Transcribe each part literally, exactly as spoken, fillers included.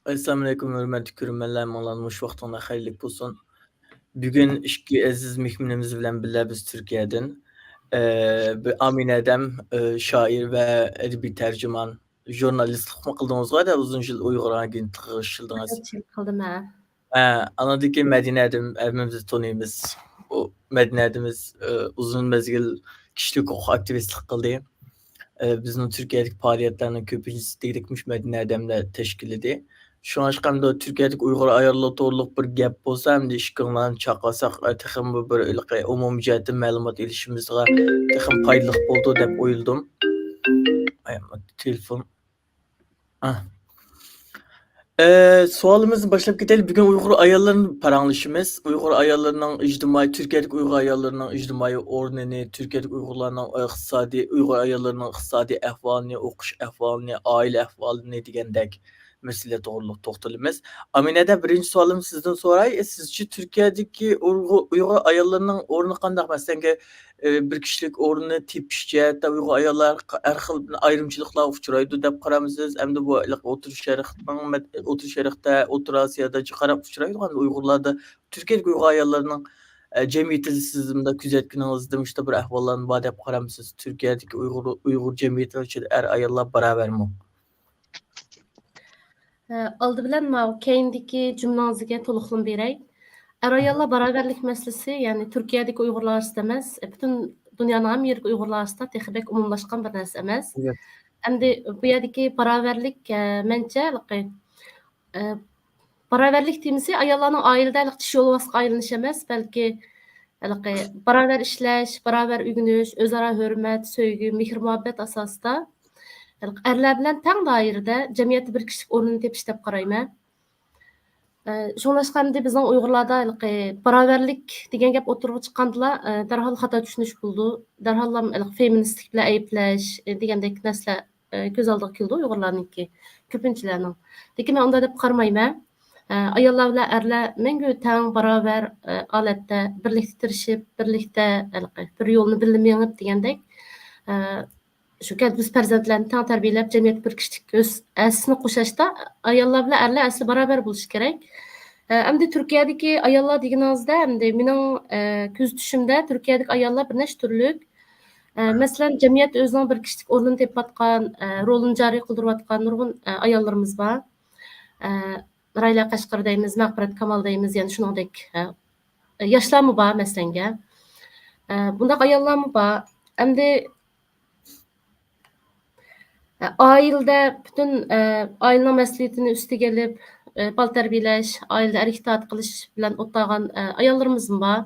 ئەسسالامۇئەلەيكۇم، ھۆرمەتلىك كۆرۈرمەنلەر، ماڭلارنىڭ مۇشۇ ۋاقتىڭلار خەيرلىك بولسۇن. بۈگۈن ئىككى ئەزىز مېھمىنىمىز بىلەن بىللە بىز تۈركىيەدىن، ئە، بىر ئامىنە ئادەم، ئە، شائىر ۋە ئەدەبىي تەرجىمان، ژۇرنالىستلىقمۇ قىلدىڭىزغۇ، ھەدە ئۇزۇن يىل ئۇيغۇر ئاگېنتلىقىغا ئىشلىدىڭىز. كۆپ يىل قىلدىم، ھە. ھە، ئاندىن كېيىن مەدىنە ئادەم ھەممىمىز تونۇيمىز. ئۇ مەدىنە ئادىمىز، ئە، ئۇزۇن مەزگىل كىشىلىك ھوقۇق ئاكتىۋىستلىق قىلدى. ئە، بىزنىڭ تۈركىيەدىكى پائالىيەتلەرنىڭ كۆپىنچىسى دېگۈدەك مۇشۇ مەدىنە ئادەملەر تەشكىللىدى. شۇڭلاشقا ئەمدى تۈركىيەدىكى ئۇيغۇر ئاياللىرى توغرۇلۇق بىر گەپ بولسا، ئەمدى ئىشىكىڭلارنى چاقلىساق، ئە، تېخىمۇ بىر ھېلىقى ئومۇمىي جەھەتتىن مەلۇمات ئېلىشىمىزغا تېخىمۇ پايدىلىق بولىدۇ دەپ ئويلىدىم. ئاي، تېلېفون. ئە، سوئالىمىزنى باشلاپ كېتەيلى. بۈگۈن ئۇيغۇر ئاياللىرىنى پاراڭلىشىمىز. ئۇيغۇر ئاياللىرىنىڭ ئىجتىمائىي، تۈركىيەدىكى ئۇيغۇر ئاياللىرىنىڭ ئىجتىمائىي ئورنىنى، تۈركىيەدىكى ئۇيغۇرلارنىڭ ئىقتىسادىي، ئۇيغۇر ئاياللىرىنىڭ ئىقتىسادىي ئەھۋالىنى، ئوقۇش ئەھۋالىنى، ئائىلە ئەھۋالىنى دېگەندەك مەسىلىلەر توغرۇلۇق توختىلىمىز. ئامىنەدە، بىرىنچى سوئالىمنى سىزدىن سوراي. سىزچە تۈركىيەدىكى ئۇيغۇر، ئۇيغۇر ئاياللىرىنىڭ ئورنى قانداق؟ مەسىلەن، ئى، بىر كىشىلىك ئورۇننى تېپىش جەھەتتە ئۇيغۇر ئاياللار ھەر خىل ئايرىمچىلىقلارغا ئۇچرايدۇ دەپ قارامسىز؟ ئەمدى بۇ ئوتتۇرا شەرقنىڭ، ئوتتۇرا شەرقتە، ئوتتۇرا ئاسىيادا جىق قاراپ ئۇچرايدىغان ئۇيغۇرلاردا، تۈركىيەدىكى ئۇيغۇر ئاياللىرىنىڭ، ئە، جەمئىيىتىدە سىز مۇنداق كۆزەتكىنىڭىزدە مۇشۇنداق بىر ئەھۋاللارمۇ بار دەپ قارامسىز؟ تۈركىيەدىكى ئۇيغۇر، ئۇيغۇر جەمئىيىتىنىڭ ئىچىدە ئەر ئاياللار باراۋەرمۇ؟ ئە، ئالدى بىلەن ماۋۇ كەينىدىكى جۈملىڭىزگە تولۇقلىما بېرەي. ئەر-ئاياللار باراۋەرلىك مەسىلىسى، يەنى تۈركىيەدىكى ئۇيغۇرلار ئارىسىدا ئەمەس، پۈتۈن دۇنيانىڭ ھەممە يېرىدىكى ئۇيغۇرلار ئارىسىدا تېخى بەك ئومۇملاشقان بىر نەرسە ئەمەس. ئەمدى بۇ يەردىكى باراۋەرلىك، ئە، مەنچە، ھېلىقى، ئە، باراۋەرلىك تېمىسى ئاياللارنىڭ ئائىلىدە ھېلىقى چىشى يولۋاسقا ئايلىنىش ئەمەس، بەلكى ھېلىقى باراۋەر ئىشلەش، باراۋەر ئۆگىنىش، ئۆزئارا ھۆرمەت، سۆيگۈ، مېھىر-مۇھەببەت ئاساسىدا ھېلىقى ئەرلەر بىلەن تەڭ دائىرىدە جەمئىيەتتە بىر كىشىلىك ئورنىنى تېپىش دەپ قارايمەن. ئە، شۇڭلاشقا ئەمدى بىزنىڭ ئۇيغۇرلاردا ھېلىقى باراۋەرلىك دېگەن گەپ ئوتتۇرىغا چىققاندىلا، ئە، دەرھال خاتا چۈشىنىش بولىدۇ. دەرھاللا ھېلىقى فېمىنىستلىك بىلەن ئەيىبلەش، ئە، دېگەندەك نەرسىلەر، ئە، كۆز ئالدىغا كېلىدۇ ئۇيغۇرلارنىڭكى، كۆپىنچىلەرنىڭ. لېكىن مەن ئۇنداق دەپ قارىمايمەن. ئە، ئاياللار بىلەن ئەرلەر مەڭگۈ تەڭ، باراۋەر، ئە، ھالەتتە بىرلىكتە تىرىشىپ، بىرلىكتە ھېلىقى بىر يولنى بىللە مېڭىپ دېگەندەك، ئە، شۇ كەلگۈسى پەرزەنتلەرنى تەڭ تەربىيەلەپ، جەمئىيەتتە بىر كىشىلىك ئۆز ھەسسىسىنى قوشاشتا ئاياللار بىلەن ئەرلەر ئەسلى باراۋەر بولۇشى كېرەك. ئە، ئەمدى تۈركىيەدىكى ئاياللار دېگىنىڭىزدە، ئەمدى مېنىڭ، ئە، كۆزىتىشىمدە تۈركىيەدىكى ئاياللار بىر نەچچە تۈرلۈك. ئە، مەسىلەن، جەمئىيەت ئۆزىنىڭ بىر كىشىلىك ئورنىنى تېپىۋاتقان، ئە، رولىنى جارى قىلدۇرۇۋاتقان نۇرغۇن، ئە، ئاياللىرىمىز بار. ئە، رايلا قەشقەر دەيمىز، مەغپىرەت كامال دەيمىز، يەنە شۇنىڭدەك، ئە، ياشلارمۇ بار، مەسىلەنگە. ئە، بۇنداق ئاياللارمۇ بار. ئەمدى ئائىلىدە پۈتۈن، ئە، ئائىلىنىڭ مەسئۇلىيىتىنى ئۈستىگە ئېلىپ، ئە، بالا تەربىيەلەش، ئائىلىدە ئەر ئىتائەت قىلىش بىلەن ئولتۇرغان، ئە، ئاياللىرىمىزمۇ بار.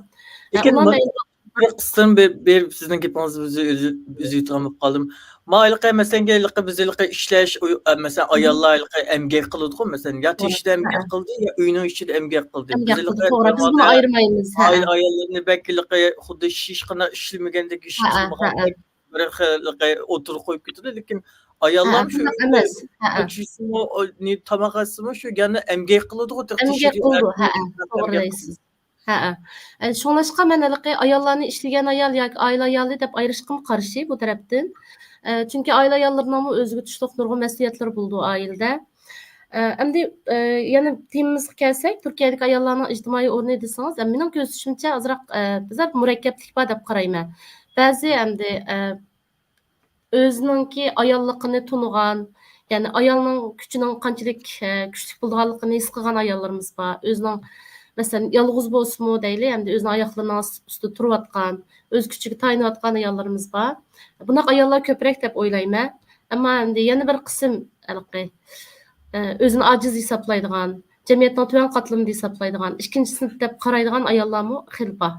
ئە، لېكىن ئۇلار بىر، بىر قىسىم بېرىپ، بېرىپ سىزنىڭ گېپىڭىزنى ئۈزۈۋېتىدىغان بولۇپ قالدىم. ما ھېلىقى، مەسىلەن، ھېلىقى بىز ھېلىقى ئىشلەش، ئۇي-، ئە، مەسىلەن، ئاياللار ھېلىقى ئەمگەك قىلىدىغۇ، مەسىلەن، يا توغرا. تېشىدا ئەمگەك قىلدى، يا ئۆينىڭ ئىچىدە ئەمگەك قىلدى. بىز ئەمگەك ھېلىقى قىلدى، توغرا. بىز بۇنى ئايرىمايمىز. ھە. ئائىلە ئاياللىرىنى بەك ھېلىقى خۇددى ھېچقانداق ئىشلىمىگەندەك، ئىش قىلمىغاندەك بىر خىل ئوتتۇرىغا قويۇپ كېتىدۇ، لېكىن ئاياللار شۇ ئۆيدە ئۆي ئىشىمۇ، تاماق ئەتسىمۇ شۇ يەنە ئەمگەك قىلىدىغۇ، تېخى ئەمگەك قىلىدۇ، ھەئە، توغرا دەيسىز. ھەئە. ئە، شۇڭلاشقا مەن ھېلىقى ئاياللارنى ئىشلىگەن ئايال ياكى ئائىلە ئايالى دەپ ئايرىشقىمۇ قارشى بۇ تەرەپتىن. ئە، چۈنكى ئائىلە ئاياللىرىنىڭمۇ ئۆزىگە تۇشلۇق نۇرغۇن مەسئۇلىيەتلىرى بولىدۇ ئائىلىدە. ئە، ئەمدى، ئە، يەنە تېمىمىزغا كەلسەك، تۈركىيەدىكى ئاياللارنىڭ ئىجتىمائىي ئورنى دېسىڭىز، ئە، مېنىڭ كۆزىتىشىمچە ئازراق، ئە، بىزار مۇرەككەپلىك بار دەپ قارايمەن. بەزى ئەمدى، ئە، ئۆزىنىڭكى ئاياللىقىنى تونۇغان، يەنى ئايالنىڭ كۈچىنىڭ قانچىلىك، ئە، كۈچلۈك بولىدىغانلىقىنى ھېس قىلغان ئاياللىرىمىز بار. ئۆزىنىڭ، مەسىلەن، يالغۇز بولسىمۇ دەيلى، ئەمدى ئۆزىنىڭ ئاياقلىرىنىڭ ئۈستىدە تۇرۇۋاتقان، ئۆز كۈچىگە تايىنىۋاتقان ئاياللىرىمىز بار. بۇنداق ئاياللار كۆپرەك دەپ ئويلايمەن. ئەمما ئەمدى يەنە بىر قىسىم ھېلىقى، ئە، ئۆزىنى ئاجىز ھېسابلايدىغان، جەمئىيەتنىڭ تۆۋەن قاتلىمى ھېسابلايدىغان، ئىككىنچى سىنىپ دەپ قارايدىغان ئاياللارمۇ خېلى بار.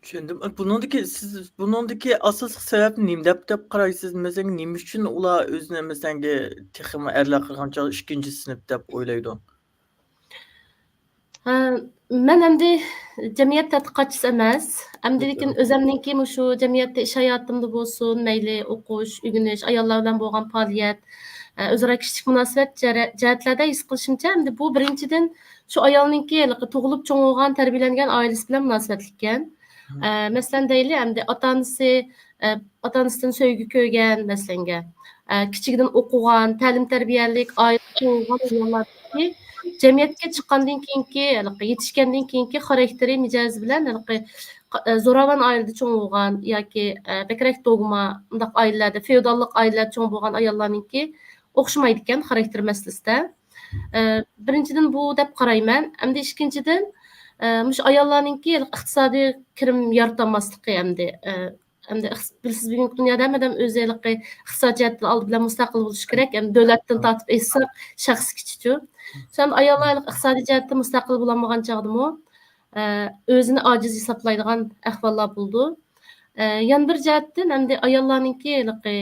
چۈشەندىم. بۇنىڭدىكى، سىز بۇنىڭدىكى ئاساسلىق سەۋەبنى نېمە دەپ، دەپ قارايسىز؟ مەسىلەن، نېمە ئۈچۈن ئۇلار ئۆزىنى، مەسىلەن، تېخىمۇ ئەرلەر قىلغانچە ئىككىنچى سىنىپ دەپ ئويلايدۇ؟ ھە، مەن ئەمدى جەمئىيەت تەتقىقاتچىسى ئەمەس. ئەمدى لېكىن ئۆزەمنىڭكى مۇشۇ جەمئىيەتتە ئىش ھاياتىمدا بولسۇن، مەيلى ئوقۇش، ئۆگىنىش، ئاياللار بىلەن بولغان پائالىيەت، ئە، ئۆزئارا كىشىلىك مۇناسىۋەت جەرە-، جەھەتلەردە ھېس قىلىشىمچە، ئەمدى بۇ بىرىنچىدىن شۇ ئايالنىڭكى ھېلىقى تۇغۇلۇپ چوڭ بولغان، تەربىيەلەنگەن ئائىلىسى بىلەن مۇناسىۋەتلىككەن. ئە، مەسىلەن، دەيلى، ئەمدى ئاتا-ئانىسى، ئە، ئاتا-ئانىسىدىن سۆيگۈ كۆرگەن، مەسىلەنگە. ئە، كىچىكىدىن ئوقۇغان، تەلىم-تەربىيەلىك، ئائىلىدە چوڭ بولغان ئاياللاردىكى جەمئىيەتكە چىققاندىن كېيىنكى، ھېلىقى يېتىشكەندىن كېيىنكى خاراكتېرى، مىجەزى بىلەن ھېلىقى قا-، ئە، زوراۋان ئائىلىدە چوڭ بولغان ياكى، ئە، بەكرەك دوگما، ئۇنداق ئائىلىلەردە، فېئوداللىق ئائىلىلەردە چوڭ بولغان ئاياللارنىڭكى ئوخشىمايدىكەن خاراكتېر مەسىلىسىدە. ئە، بىرىنچىدىن، بۇ دەپ قارايمەن. ئەمدى ئىككىنچىدىن، ئە، مۇشۇ ئاياللارنىڭكى ئىقتىسادىي كىرىم يارىتالماسلىقى ئەمدى، ئە، ئەمدى ئىقتىس-، بىلىسىز، بۈگۈنكى دۇنيادا ھەممە ئادەم ئۆزى ھېلىقى ئىقتىساد جەھەتتىن ئالدى بىلەن مۇستەقىل بولۇشى كېرەك. ئەمدى دۆلەتتىن تارتىپ ئېيتساق، شەخسكىچىچۇ. شۇ ئاياللار ھېلىقى ئىقتىسادىي جەھەتتىن مۇستەقىل بولالمىغان چاغدىمۇ، ئە، ئۆزىنى ئاجىز ھېسابلايدىغان ئەھۋاللار بولىدۇ. ئە، يەنە بىر جەھەتتىن ئەمدى ئاياللارنىڭكى ھېلىقى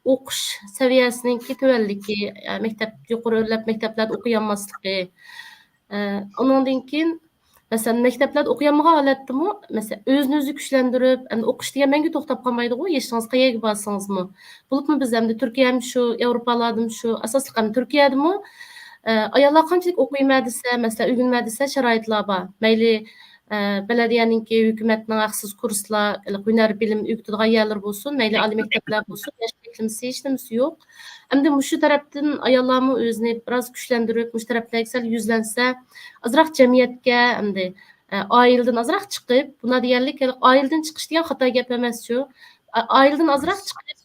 ئوقۇش سەۋىيەسىنىڭكى تۆۋەنلىكى، ئە، مەكتەپ، يۇقىرى ئۆرلەپ مەكتەپلەردە ئوقۇيالماسلىقى. ئە، ئۇنىڭدىن كېيىن، مەسىلەن، مەكتەپلەردە ئوقۇيالمىغان ھالەتتىمۇ، مەسىلەن، ئۆزىنى ئۆزى كۈچلەندۈرۈپ، ئەمدى ئوقۇش دېگەن مەڭگۈ توختاپ قالمايدىغۇ، يېشىڭىز قەيەرگە بارسىڭىزمۇ. بولۇپمۇ بىز ئەمدى تۈركىيەمۇ شۇ، ياۋروپالاردىمۇ شۇ، ئاساسلىق ئەمدى تۈركىيەدىمۇ، ئە، ئاياللار قانچىلىك ئوقۇيمەن دېسە، مەسىلەن، ئۆگىنىمەن دېسە، شارائىتلار بار. مەيلى، ئە، بەلەدىيەنىڭكى، ھۆكۈمەتنىڭ ھەقسىز كۇرسلار، ھېلىقى ھۈنەر بىلىم ئۆگىتىدىغان يەرلىرى بولسۇن، مەيلى ئالىي مەكتەپلەر بولسۇن، ياش چەكلىمىسى، ھېچنېمىسى يوق. ئەمدى مۇشۇ تەرەپتىن ئاياللارمۇ ئۆزىنى بىراز كۈچلەندۈرۈپ، مۇشۇ تەرەپلەرگە سەل يۈزلەنسە، ئازراق جەمئىيەتكە، ئەمدى، ئە، ئائىلىدىن ئازراق چىقىپ، بۇنداق دېگەنلىك، ھېلىقى ئائىلىدىن چىقىش دېگەن خاتا گەپ ئەمەسچۇ. ئا-، ئائىلىدىن ئازراق چىقىپ،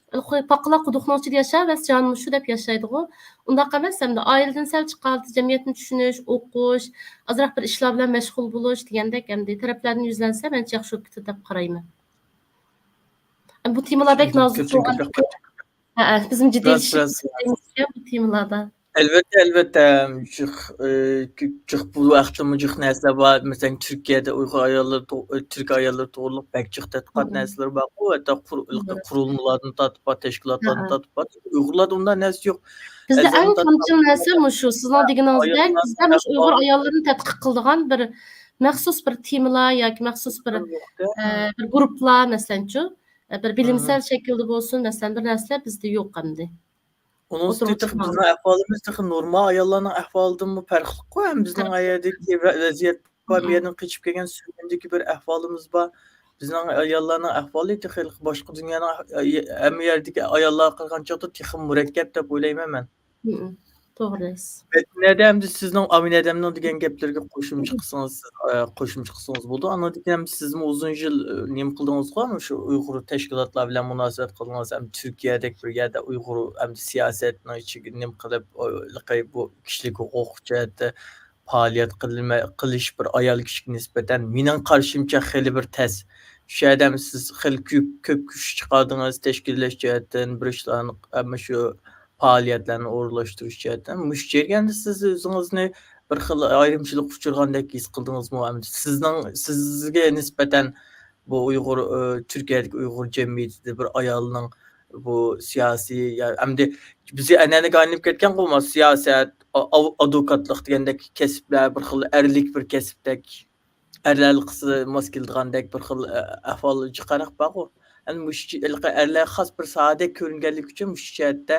پاقىلا قۇدۇقنىڭ ئىچىدە ياشاۋەرسە، جانىمىز شۇ دەپ ياشايدىغۇ. ئۇنداق ئەمەس، ئەمدى ئائىلىدىن سەل چىققاندا جەمئىيەتنى چۈشىنىش، ئوقۇش، ئازراق بىر ئىشلار بىلەن مەشغۇل بولۇش دېگەندەك، ئەمدى تەرەپلەردىن يۈزلەنسە، مەنچە ياخشى بولۇپ كېتىدۇ دەپ قارايمەن. بۇ تېمىلار بەك نازۇك بولغاندىكىن، ھە، بىزمۇ جىددىي بۇ تېمىلاردا. ئەلۋەتتە، ئەلۋەتتە، جىق، ئى، جىق بۇ ھەقتىمۇ جىق نەرسىلەر بار. مەسىلەن، تۈركىيەدە ئۇيغۇر ئاياللىرى تو-، ئى، تۈرك ئاياللىرى توغرىلىق بەك جىق تەتقىقات نەرسىلىرى بارغۇ. ھەتتا قۇر-، قۇرۇلمىلاردىن تارتىپ بار، تەشكىلاتلاردىن تارتىپ بار. ئۇيغۇرلاردا ئۇنداق نەرسە يوق. بىزدە ئەڭ كەمچىل نەرسە مۇشۇ، سىزنىڭ دېگىنىڭىزدەك، بىزدە مۇشۇ ئۇيغۇر ئاياللىرىنى تەتقىق قىلىدىغان بىر مەخسۇس بىر تېمىلار ياكى مەخسۇس بىر، ئە، بىر گۇرۇپپىلار، مەسىلەنچۇ، ئە، بىر بىلىمسەل شەكىلدە بولسۇن، مەسىلەن، بىر نەرسىلەر بىزدە يوق ئەمدى. ئۇنىڭ ئۈستىگە تېخى بىزنىڭ ئەھۋالىمىز تېخى نورما ئاياللارنىڭ ئەھۋالىدىنمۇ پەرقلىققۇ. ھەم بىزنىڭ ئايەردىكى ۋە-، ۋەزىيەت بار، بۇ يەردىن قېچىپ كەلگەن سۈرگۈندىكى بىر ئەھۋالىمىز بار. بىزنىڭ ئاياللارنىڭ ئەھۋالى تېخى باشقا دۇنيانىڭ ئە-، ھەممە يەردىكى ئاياللارغا قارىغان چاغدا تېخىمۇ مۇرەككەپ دەپ ئويلايمەن مەن. توغرا دەيسىز. مەدىنەدە ئەمدى سىزنىڭ ئامىنە ئادەمنىڭ دېگەن گەپلىرىگە قوشۇمچە قىلسىڭىز، سىز، ئە، قوشۇمچە قىلسىڭىز بولىدۇ. ئاندىن كېيىن ئەمدى سىزمۇ ئۇزۇن يىل، ئە، نېمە قىلدىڭىزغۇ، مۇشۇ ئۇيغۇر تەشكىلاتلار بىلەن مۇناسىۋەت قىلدىڭىز، ئەمدى تۈركىيەدەك بىر يەردە ئۇيغۇر ئەمدى سىياسەتنىڭ ئىچىگە نېمە قىلىپ، ئۇ، بۇ كىشىلىك ھوقۇق جەھەتتە پائالىيەت قىلما-، قىلىش بىر ئايال كىشىگە نىسبەتەن مېنىڭ قارىشىمچە خېلى بىر تەس. شۇ يەردە سىز خېلى كۆپ، كۆپ كۈچ چىقاردىڭىز، تەشكىللەش جەھەتتىن بىر ئىشلارنى، ئەمما شۇ پائالىيەتلەرنى ئورۇنلاشتۇرۇش جەھەتتىن. مۇشۇ جەرياندا سىز ئۆزىڭىزنى بىر خىل ئايرىمچىلىققا ئۇچرىغاندەك ھېس قىلدىڭىزمۇ؟ ئەمدى سىزنىڭ، سىزگە نىسبەتەن بۇ ئۇيغۇر، ئى، تۈركىيەدىكى ئۇيغۇر جەمئىيىتىدە بىر ئايالنىڭ بۇ سىياسىي، يا، ئەمدى بىزگە ئەنئەنىگە ئايلىنىپ كەتكەنغۇ، سىياسەت، ئا-، ئاۋ-، ئادۋوكاتلىق دېگەندەك كەسىپلەر بىر خىل ئەرلىك بىر كەسىپتەك، ئەرلەرلا قىلسا ماس كېلىدىغاندەك بىر خىل، ئە، ئەھۋال جىقراق بارغۇ. ئەمدى مۇشۇ ھېلىقى ئەرلەرگە خاس بىر ساھەدەك كۆرۈنگەنلىكى ئۈچۈن مۇشۇ جەھەتتە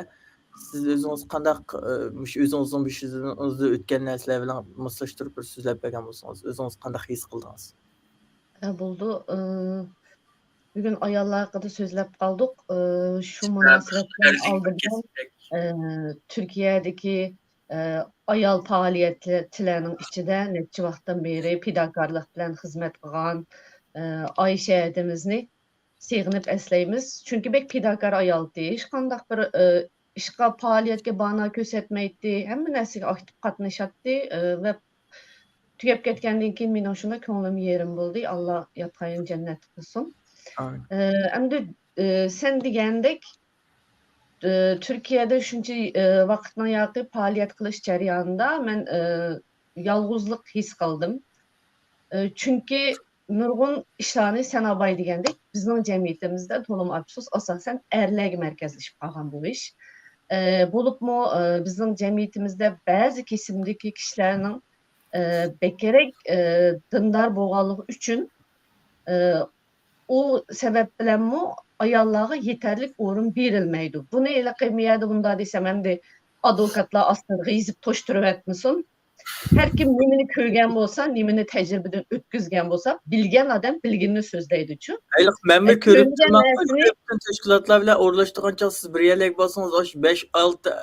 سىز ئۆزىڭىز قانداق، ئە، مۇشۇ ئۆزىڭىزنىڭ بېشىڭىزدىن ئۆتكەن نەرسىلەر بىلەن ماسلاشتۇرۇپ بىر سۆزلەپ بەرگەن بولسىڭىز، ئۆزىڭىز قانداق ھېس قىلدىڭىز؟ ئە، بولىدۇ. ئى، بۈگۈن ئاياللار ھەققىدە سۆزلەپ قالدۇق. ئى، شۇ مۇناسىۋەت بىلەن ئالدى بىلەن، ئى، تۈركىيەدىكى، ئى، ئايال پائالىيەتچىلەرنىڭ ئىچىدە نەچچە ۋاقىتتىن بېرى پىداكارلىق بىلەن خىزمەت قىلغان، ئى، ئايشە ھەدىمىزنى سېغىنىپ ئەسلەيمىز. چۈنكى بەك پىداكار ئايالتى. ھېچقانداق بىر، ئى، ئىشقا، پائالىيەتكە بانا كۆرسەتمەيتتى. ھەممە نەرسىگە ئاكتىپ قاتنىشاتتى، ئى، ۋە تۈگەپ كەتكەندىن كېيىن مېنىڭ شۇنداق كۆڭلۈم يېرىم بولدى. ئاللا ياتقان يېرىنى جەننەت قىلسۇن. ئامىن. ئى، ئەمدى، ئى، سەن دېگەندەك، ئى، تۈركىيەدە شۇنچە، ئى، ۋاقىتنىڭ ياقى پائالىيەت قىلىش جەريانىدا مەن، ئى، يالغۇزلۇق ھېس قىلدىم. ئى، چۈنكى نۇرغۇن ئىشلارنى سەن ئاباي دېگەندەك بىزنىڭ جەمئىيىتىمىزدە تولىمۇ ئەپسۇس، ئاساسەن ئەرلەرگە مەركەزلىشىپ قالغان بۇ ئىش. ئى، بولۇپمۇ، ئى، بىزنىڭ جەمئىيىتىمىزدە بەزى كېسىمدىكى كىشىلەرنىڭ، ئى، بەكرەك، ئى، دىندار بولغانلىقى ئۈچۈن، ئى، ئۇ سەۋەب بىلەنمۇ ئاياللارغا يېتەرلىك ئورۇن بېرىلمەيدۇ. بۇنى ھېلىقى مۇ يەردە مۇنداق دېسەم، ئەمدى ئادۋوكاتلار ئاستىغا يېزىپ توشتۇرۇۋەتمىسۇن. ھەر كىم نېمىنى كۆرگەن بولسا، نېمىنى تەجرىبىدىن ئۆتكۈزگەن بولسا، بىلگەن ئادەم بىلگىنىنى سۆزلەيدۇچۇ. ھېلىق مەنمۇ كۆرۈپ تۇرماقتا، بىر پۈتۈن تەشكىلاتلار بىلەن ئورۇنلاشتۇرغان چاغ سىز بىر يەرلەرگە بارسىڭىز، ئاشۇ بەش، ئالتە،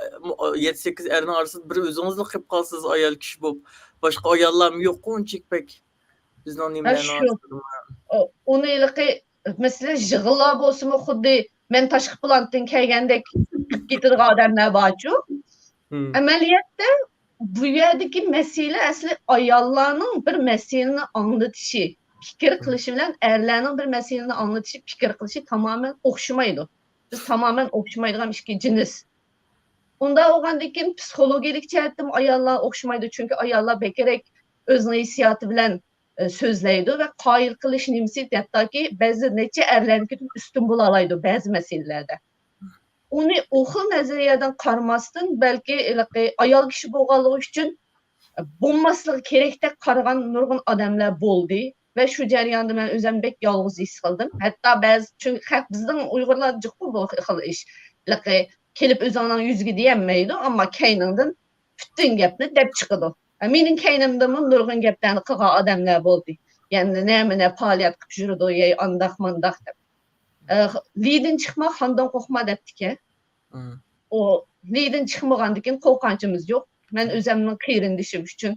يەتتە، سەككىز ئەرنىڭ ئارىسىدا بىر ئۆزىڭىزلا قېلىپ قالىسىز ئايال كىشى بولۇپ. باشقا ئاياللارمۇ يوققۇ ئۇنچىلىك بەك. بىزنىڭ نېمىلەرنىڭ ئارىسىدا. ئۇنى ھېلىقى، مەسىلەن، يىغىنلار بولسىمۇ خۇددى مەن تاشقى پلانېتتىن كەلگەندەك كېتىدىغان ئادەملەر بارچۇ. ئەمەلىيەتتە بۇ يەردىكى مەسىلە ئەسلى ئاياللارنىڭ بىر مەسىلىنى ئاڭلىتىشى، پىكىر قىلىشى بىلەن ئەرلەرنىڭ بىر مەسىلىنى ئاڭلىتىشى، پىكىر قىلىشى تامامەن ئوخشىمايدۇ. بىز تامامەن ئوخشىمايدىغان ئىككى جىنس. ئۇنداق بولغاندىن كېيىن پسىخولوگىيەلىك جەھەتتىمۇ ئاياللار ئوخشىمايدۇ، چۈنكى ئاياللار بەكرەك ئۆزىنىڭ ھېسسىياتى بىلەن، ئە، سۆزلەيدۇ ۋە قايىل قىلىش نېمىسى ھەتتاكى بەزى نەچچە ئەرلەرنىڭكىدىن ئۈستۈن بولالايدۇ بەزى مەسىلىلەردە. ئۇنى ئۇ خىل نەزەرىيەدىن قارىماستىن، بەلكى ھېلىقى ئايال كىشى بولغانلىقى ئۈچۈن بولماسلىقى كېرەكتەك قارىغان نۇرغۇن ئادەملەر بولدى ۋە شۇ جەرياندا مەن ئۆزۈم بەك يالغۇز ھېس قىلدىم. ھەتتا بەزى، چۈنكى خەق، بىزنىڭ ئۇيغۇرلاردا جىققۇ بۇ خىل ئىش. ھېلىقى كېلىپ ئۆزۈڭنىڭ يۈزىگە دېيەلمەيدۇ، ئەمما كەينىڭدىن پۈتۈن گەپنى دەپ چىقىدۇ. مېنىڭ كەينىمدىمۇ نۇرغۇن گەپلەرنى قىلغان ئادەملەر بولدى. يەنى نېمە، نېمە پائالىيەت قىلىپ يۈرىدۇ، يەي ئانداق مانداق دەپ. ئە، لىدىن چىقما، خاندىن قورقما دەپتىكەن. ئۇ لىدىن چىقمىغاندىكىن قورقانچىمىز يوق. مەن ئۆزۈمنىڭ قېرىندىشىم ئۈچۈن،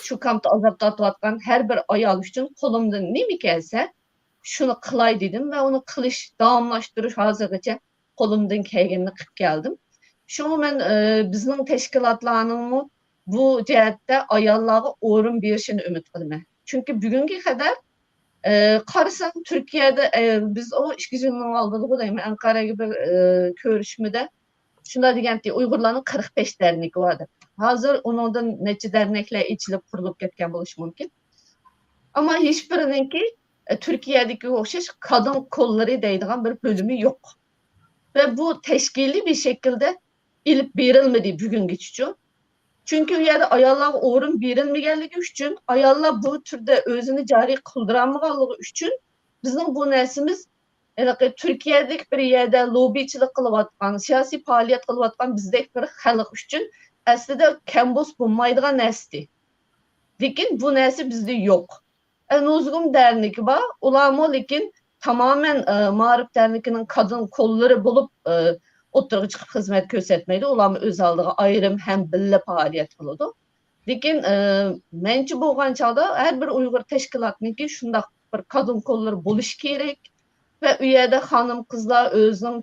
شۇ كامپتا ئازاب تارتىۋاتقان ھەر بىر ئايال ئۈچۈن قولۇمدىن نېمە كەلسە، شۇنى قىلاي دېدىم ۋە ئۇنى قىلىش، داۋاملاشتۇرۇش ھازىرغىچە قولۇمدىن كەلگىنىنى قىلىپ كەلدىم. شۇڭا مەن، ئە، بىزنىڭ تەشكىلاتلارنىڭمۇ بۇ جەھەتتە ئاياللارغا ئورۇن بېرىشىنى ئۈمىد قىلىمەن. چۈنكى بۈگۈنگە قەدەر، ئە، قارىساڭ تۈركىيەدە، ئە، بىز ئۇ ئىككى يىلنىڭ ئالدىدىغۇ دەيمەن، ئەنقەرەگە بىر، ئە، كۆرۈشمىدە شۇنداق دېگەنتى، ئۇيغۇرلارنىڭ قىرىق بەش دەرنىكى بار دەپ. ھازىر ئۇنىڭدىن نەچچە دەرنەكلەر ئېچىلىپ قۇرۇلۇپ كەتكەن بولۇشى مۇمكىن. ئەمما ھېچبىرىنىڭكى، ئە، تۈركىيەدىكىگە ئوخشاش كادىن قوللىرى دەيدىغان بىر بۆلۈمى يوق. ۋە بۇ تەشكىلىي بىر شەكىلدە ئېلىپ بېرىلمىدى بۈگۈنگىچىچۇ. چۈنكى ئۇ يەردە ئاياللارغا ئورۇن بېرىلمىگەنلىكى ئۈچۈن، ئاياللار بۇ تۈردە ئۆزىنى جارى قىلدۇرالمىغانلىقى ئۈچۈن، بىزنىڭ بۇ نەرسىمىز ھېلىقى تۈركىيەدىكى بىر يەردە لوببىچىلىق قىلىۋاتقان، سىياسىي پائالىيەت قىلىۋاتقان بىزدەك بىر خەلق ئۈچۈن ئەسلىدە كەم بولسا بولمايدىغان نەرسىدى. لېكىن بۇ نەرسە بىزدە يوق. ئە، نۇزگۇم دەرنىكى بار، ئۇلارمۇ لېكىن تامامەن، ئە، مائارىپ دەرنىكىنىڭ كادىر قوللىرى بولۇپ، ئە، ئوتتۇرىغا چىقىپ خىزمەت كۆرسەتمەيدۇ. ئۇلارمۇ ئۆز ئالدىغا ئايرىم ھەم بىللە پائالىيەت قىلىدۇ. لېكىن، ئە، مەنچە بولغان چاغدا ھەر بىر ئۇيغۇر تەشكىلاتنىڭكى شۇنداق بىر كادىر قوللىرى بولۇشى كېرەك ۋە ئۇ يەردە خانىم-قىزلار ئۆزىنىڭ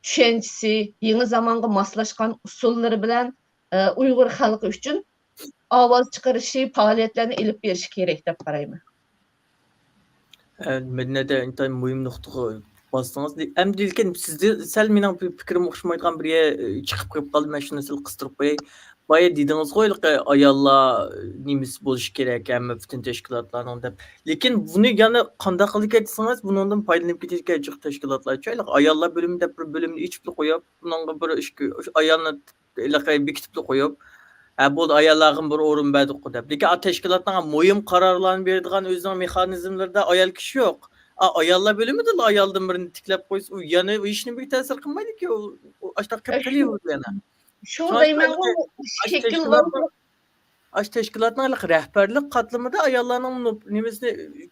چۈشەنچىسى، يېڭى زامانغا ماسلاشقان ئۇسۇللىرى بىلەن، ئە، ئۇيغۇر خەلقى ئۈچۈن ئاۋاز چىقىرىشى، پائالىيەتلەرنى ئېلىپ بېرىشى كېرەك دەپ قارايمەن. ئە، مەدىنە، ئىنتايىن مۇھىم نۇقتىغا باستىڭىز. ئەمدى لېكىن سىزدە سەل مېنىڭ پى-، پىكرىمگە ئوخشىمايدىغان بىر يەر، ئە، چىقىپ قېلىپ قالدى. مەن شۇنى سەل قىستۇرۇپ قوياي. بايا دېدىڭىزغۇ، ھېلىقى ئاياللار نېمىسى بولۇشى كېرەك، ھەممە پۈتۈن تەشكىلاتلارنىڭ دەپ. لېكىن بۇنى يەنە قانداق قىلىدىكەن دېسىڭىز، بۇنىڭدىن پايدىلىنىپ كېتىدىكەن جىق تەشكىلاتلارچۇ. ھېلىقى ئاياللار بۆلۈمى دەپ بىر بۆلۈمنى ئېچىپلا قويۇپ، بۇنىڭغا بىر ئىككى، ئايالنى ھېلىقى بېكىتىپلا قويۇپ، ھە، بولدى، ئاياللارغىمۇ بىر ئورۇن بەردۇققۇ دەپ. لېكىن ئا تەشكىلاتنىڭ مۇھىم قارارلارنى بېرىدىغان ئۆزىنىڭ مېخانىزملىرىدا ئايال كىشى يوق. ئا، ئاياللار بۆلۈمىدىلا ئايالدىن بىرنى تىكلەپ قويسا، ئۇ يەنە ھېچنېمىگە تەسىر قىلمايدۇكى، ئۇ، ئۇ ئاشۇنداق قىلىپ قېلىۋېرىدۇ يەنە. شۇ دەيمەنغۇ، شەكىل بار. ئاشۇ تەشكىلاتنىڭ ھېلىقى رەھبەرلىك قاتلىمىدا ئاياللارنىڭ نوپ-، نېمىسىنى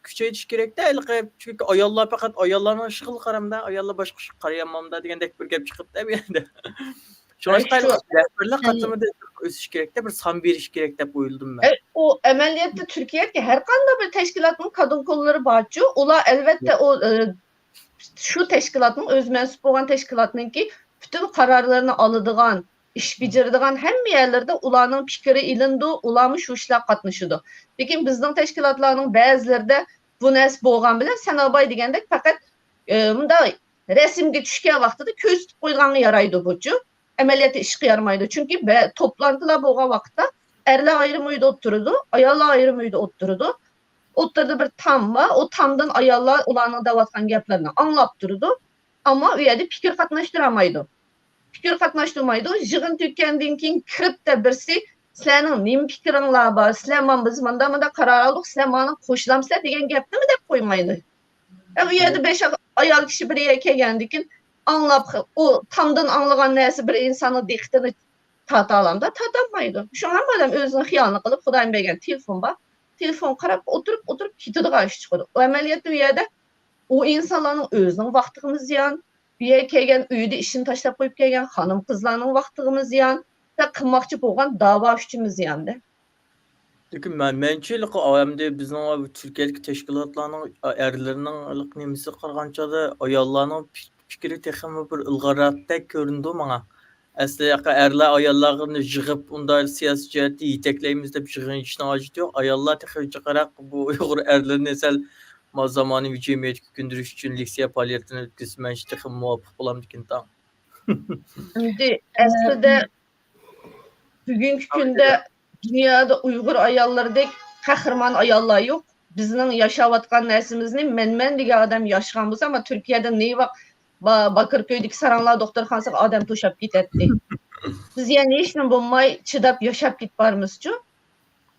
كۈچەيتىش كېرەكتە، ھېلىقى، چۈنكى ئاياللار پەقەت ئاياللارنىڭ ئىشىغىلا قارامدا، ئاياللار باشقا ئىشقا قارايالمامدا دېگەندەك بىر گەپ چىقىپتۇ بۇ يەردە. شۇڭلاشقا رەھبەرلىك قاتلىمىدا ئۆسۈش كېرەكتە، بىر سان بېرىش كېرەك دەپ ئويلىدىم مەن. ئۇ ئەمەلىيەتتە تۈركىيەدىكى ھەر قانداق بىر تەشكىلاتنىڭ كادىر قوللىرى بارچۇ، ئۇلار ئەلۋەتتە ئۇ، ئە، شۇ تەشكىلاتنىڭ، ئۆزى مەنسۇپ بولغان تەشكىلاتنىڭكى پۈتۈن قارارلىرىنى ئالىدىغان، ئىش بېجىرىدىغان ھەممە يەرلىرىدە ئۇلارنىڭ پىكرى ئېلىنىدۇ، ئۇلارمۇ شۇ ئىشلارغا قاتنىشىدۇ. لېكىن بىزنىڭ تەشكىلاتلارنىڭ بەزىلىرىدە بۇ نەرسە بولغان بىلەن سەناباي دېگەندەك پەقەت، ئە، مۇنداق رەسىمگە چۈشكەن ۋاقتىدا كۆرسىتىپ قويىدىغانغا يارايدۇ بۇچۇ. ئەمەلىيەتتە ئىشقا يارىمايدۇ. چۈنكى بە-، توپلانتىلار بولغان ۋاقىتتا ئەرلەر ئايرىم ئۆيدە ئولتۇرىدۇ، ئاياللار ئايرىم ئۆيدە ئولتۇرىدۇ. ئوتتۇرىدا بىر تام بار، ئۇ تامدىن ئاياللار ئۇلارنىڭ دەۋاتقان گەپلىرىنى ئاڭلاپ تۇرىدۇ. ئەمما ئۇ يەردە پىكىر قاتناشتۇرالمايدۇ. پىكىر قاتناشتۇرمايدۇ. يىغىن تۈگىگەندىن كېيىن كىرىپتە بىرسى، سىلەرنىڭ نېمە پىكرىڭلار بار؟ سىلەر مانا، بىز مانداق، مانداق قارار ئالدۇق، سىلەر مانا قوشۇلامسىلەر دېگەن گەپنىمۇ دەپ قويمايدۇ. ئە، ئۇ يەردە بەش ئايال كىشى بىر يەرگە كەلگەندىن كېيىن ئاڭلاپ، ئۇ تامدىن ئاڭلىغان نەرسە بىر ئىنساننىڭ دىققىتىنى تارتالامدا؟ تارتالمايدۇ. شۇڭا ھەممە ئادەم ئۆزىنىڭ خىيالىنى قىلىپ، خۇدايىم بەرگەن تېلېفون بار، تېلېفون قاراپ ئولتۇرۇپ، ئولتۇرۇپ كېتىدىغان ئىش چىقىدۇ. ئۇ ئەمەلىيەتتە ئۇ يەردە ئۇ ئىنسانلارنىڭ ئۆزىنىڭ ۋاقتىغىمۇ زىيان، بۇ يەرگە كەلگەن ئۆيىدە ئىشىنى تاشلاپ قويۇپ كەلگەن خانىم-قىزلارنىڭ ۋاقتىغىمۇ زىيان، ۋە قىلماقچى بولغان داۋا ئۈچۈنمۇ زىياندە. لېكىن مەن، مەنچە ھېلىقى ئەمدى بىزنىڭ تۈركىيەدىكى تەشكىلاتلارنىڭ ئەرلىرىنىڭ ھېلىقى نېمىسىگە قارىغانچاغدا ئاياللارنىڭ پىك-، پىكرى تېخىمۇ بىر ئىلغارراقتەك كۆرۈنىدۇ ماڭا. ئەسلى ھېلىقى ئەرلەر ئاياللارنى يىغىپ، ئۇنداق سىياسىي جەھەتتە يېتەكلەيمىز دەپ يىغىن ئېچىشنىڭ ھاجىتى يوق. ئاياللار تېخى جىقراق بۇ ئۇيغۇر ئەرلىرىنى سەل ما-، زامانىۋى جەمئىيەتكە كۆندۈرۈش ئۈچۈن لېكسىيە پائالىيەتلىرىنى ئۆتكۈزسە، مەنچە تېخىمۇ مۇۋاپىق بولامدىكىن تاڭ. ئەمدى ئەسلىدە بۈگۈنكى كۈندە دۇنيادا ئۇيغۇر ئاياللىرىدەك قەھرىمان ئاياللار يوق. بىزنىڭ ياشاۋاتقان نەرسىمىزنى مەن، مەن دېگەن ئادەم ياشىغان بولسا، ئەمما تۈركىيەدە نېيۋاق با-، باكىركۆيدىكى ساراڭلار دوختۇرخانىسىغا ئادەم توشاپ كېتەتتى. بىز يەنە ھېچنېمە بولماي چىداپ ياشاپ كېتىپ بارىمىزچۇ؟